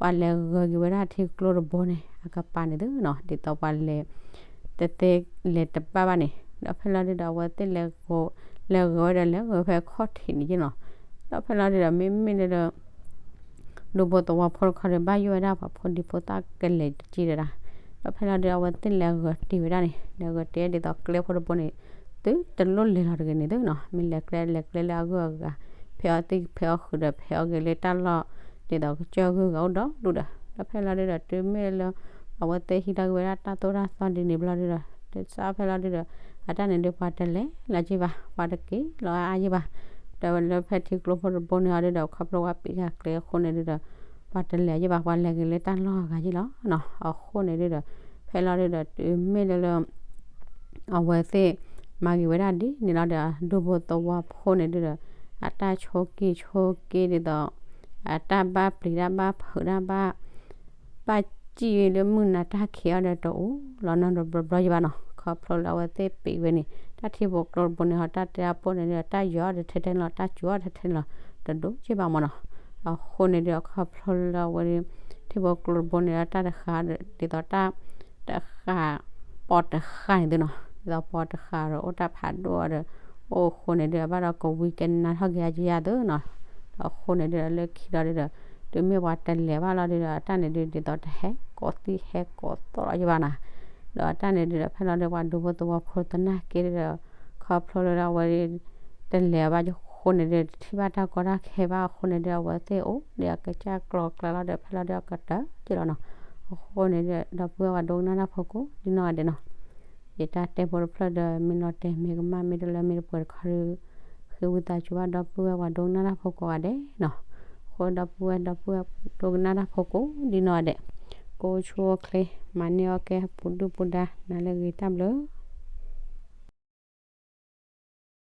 ပှၤလဲၤဂၢၤက့ၤဝဲဒၣ်ထံကျိတဘိန့ၣ် အကပၤန့ၣ်သုနီၤ ဒ်သိးပှၤလဲၤ တသ့လဲၤတဘၣ်ဘၣ်န့ၣ် ဒီးဖဲလီၤဒုဒီး အဝဲသ့ၣ်လဲၤဂၢၤ လဲၤဂၢၤဝဲဒီး လဲၤဂၢၤဖဲခီၣ်ထံးန့ၣ်က့နီၤ, ဒီးဖဲလီၤဒုဒီး မ့မ့ၢ်လၢ ဒူဖိသဝီဖိတခီဒီး ဘၣ်ယိၣ်ဝဲဒၣ်ပှၤဖိဒံဖိသၣ်ကလဲၤတက့ၢ်ဒီးဒၣ်, ဒီးဖဲလီၤဒုဒီး အဝဲသ့ၣ်လဲၤဂၢၤတ့ၢ်ဝဲဒၣ်န့ၣ် လဲၤဂၢၤတ့ၢ်ဒ်သိးကျဲဖိတဘိန့ၣ် သုတလိၣ်လဲၤလီၤတဂ့ၤန့ၣ်သုနီၤ, မ့ၢ်လဲၤကျဲလဲၤကျဲလၢအဂုၤအဂၤ, ဖဲးအီၣ်သံၣ်ဖဲးအီၣ်ဃုာ်ဒီး ဖဲးအီၣ်က့ၤလၢတၢ်လီၢ် ဒ်သိးကစၢၢ်ဂုၤဂၤအိၣ်ဒီးဒူၣ်ဒီး, ဒီးဖဲလီၤဒုဒီး တုၤမ့ၢ်လၢ အဝဲသ့ၣ်ဟံးထီၣ်က့ၤဝဲဒၣ်တၢ်သိၣ်တၢ်သီဒ်န့ၣ်ဘျီဒုဒီး တစးဖဲလီၤဒုဒီး အတၢ်န့ၣ်ဒုးပှၤတလဲၤလၢၤက့ဘၣ် ပှၤတက့ၤလီၤအါအါယံၤဘၣ်. ဒီးဝဲလၢဖဲထံကျိဖိတဘိန့ၣ်အီၤဒုဒီး ခီဖျိဝဲပံးဂၤကျဲအဃိန့ၣ်ဒုဒီး ပှၤတလဲၤယံၤဘၣ် ပှၤလဲၤက့ၤလၢတၢ်လီၢ်အဂၤယံၤလီၤနီၤ. အဃိန့ၣ်ဒုဒီး ဖဲလီၤဒုဒီး တုၤမ့ၢ်လၢလၢ အဝဲသ့ၣ် မၤဂ့ၤဝဲဒၣ်ဒ်န့ၣ်လီၤဒီး ဒူဖိသဝီဖိန့ၣ်ဒုဒီး အတၢ်ဆိးက့ဆိးက့ဒ်သိး အတၢ်ဘၣ်ပျံၤတၢ်ဘၣ်ဖုးတၢ်ဘၣ် ဘၣ်စံၣ်လၢမုၢ်နၤတၢ်ခံးအီၤဒီးတအိၣ်လီၤနီတဘျီဘျီယံၤဘၣ်နီၤ. ခီဖျိလၢအဝဲသ့ၣ်ပံးဝဲန့ၣ် တၢ်ထံဖိကျိတဘိန့ၣ် ဟီတၢ်တဲအပိၢ်န့ၣ်ဒီး တၢ်ယီၤအီၤတထဲထဲန့ၣ်လီၤ တၢ်စူၤအီၤတထဲထဲန့ၣ်လီၤ တဒိၣ်က့ဘၣ်မၢ်နီၤ. အဃိန့ၣ်ဒီး ခီဖျိလၢအဝဲ ထံဖိကျိတဘိန့ၣ်ဒီး တၢ်တဃာ်ဒ်သိးတၢ် တဃာ် ပိာ်တဃာ်န့ၣ်သုနီၤ ဒ်သိးပိာ်တဃာ်ဒီးအိၣ်တၢ်ဖးဒိၣ်အီၤဒီး အိၣ်အဃိန့ၣ်ဒီး ဘၣ်ဒီးကဝံကနါထီၣ်က့ၤအယၤသုနီၤ. ဒီးအဃိန့ၣ်ဒီး လၢခံဒီးဒုဒီး တုၤမ့ၢ်ပှၤတလဲၤဘၣ်လီၤဒုဒီး တၢ်န့ၣ်ဒု ဒ်သိးတဟဲကိးသံၣ်ဟဲကိးသီလီၤယံၤဘၣ်နီၤ. ဒီးတၢ်န့ၣ်ဒုဒီး ဖဲလီၤဒုပှၤဒူဖိသဝီဖိသနာ်က့ဒုဒီး ခီဖျိလၢအဝဲ တလဲၤဘၣ်အဃိန့ၣ်ဒီး တထံၣ်ဘၣ်တၢ်ကီတၢ်ခဲဘၣ်အဃိန့ၣ်ဒီး အဝဲသ့ၣ်အိၣ်ဒီးအကစၢ်ကျီကျါလီၤဒီး ဖဲလီၤဒုအကတၢၢ်က့လီၤနီၤ. အဃိန့ၣ်ဒီး ဒီပုၢ်ဝဲၢ်ပှၤဒိကနၣ်တၢ်ဖိကိးဒ်နီၢ်ဂၤဒဲးနီၤ ယတၢ်တဲဖိတဖျၢၣ်ဒီး မ့ၢ်လီၤတဲာ်မ့ၢ်ကမၣ် မ့ၢ်တလၢမ့ၢ်တပှဲၤတခီဒီး ဃ့ဝံသးစူၤဘၣ်ဒီပုၢ်ဝဲၢ်ပှၤဒိကနၣ်တၢ်ဖိကိးဂၤဒဲးနီၤ. အဃိဒီပုၢ်ဝဲၢ် ဒီပုၢ်ဝဲၢ်ဒိကနၣ်တၢ်ဖိကိးဒ်နီၢ်ဂၤဒဲး ကိးဆူၣ်အိၣ်ချ့ မၤန့ၢ်အီၣ်ကဲပူၤဒုၣ်ပူၤဒါ နၤလၢအဂ့ၤ တၢ်ဘျုး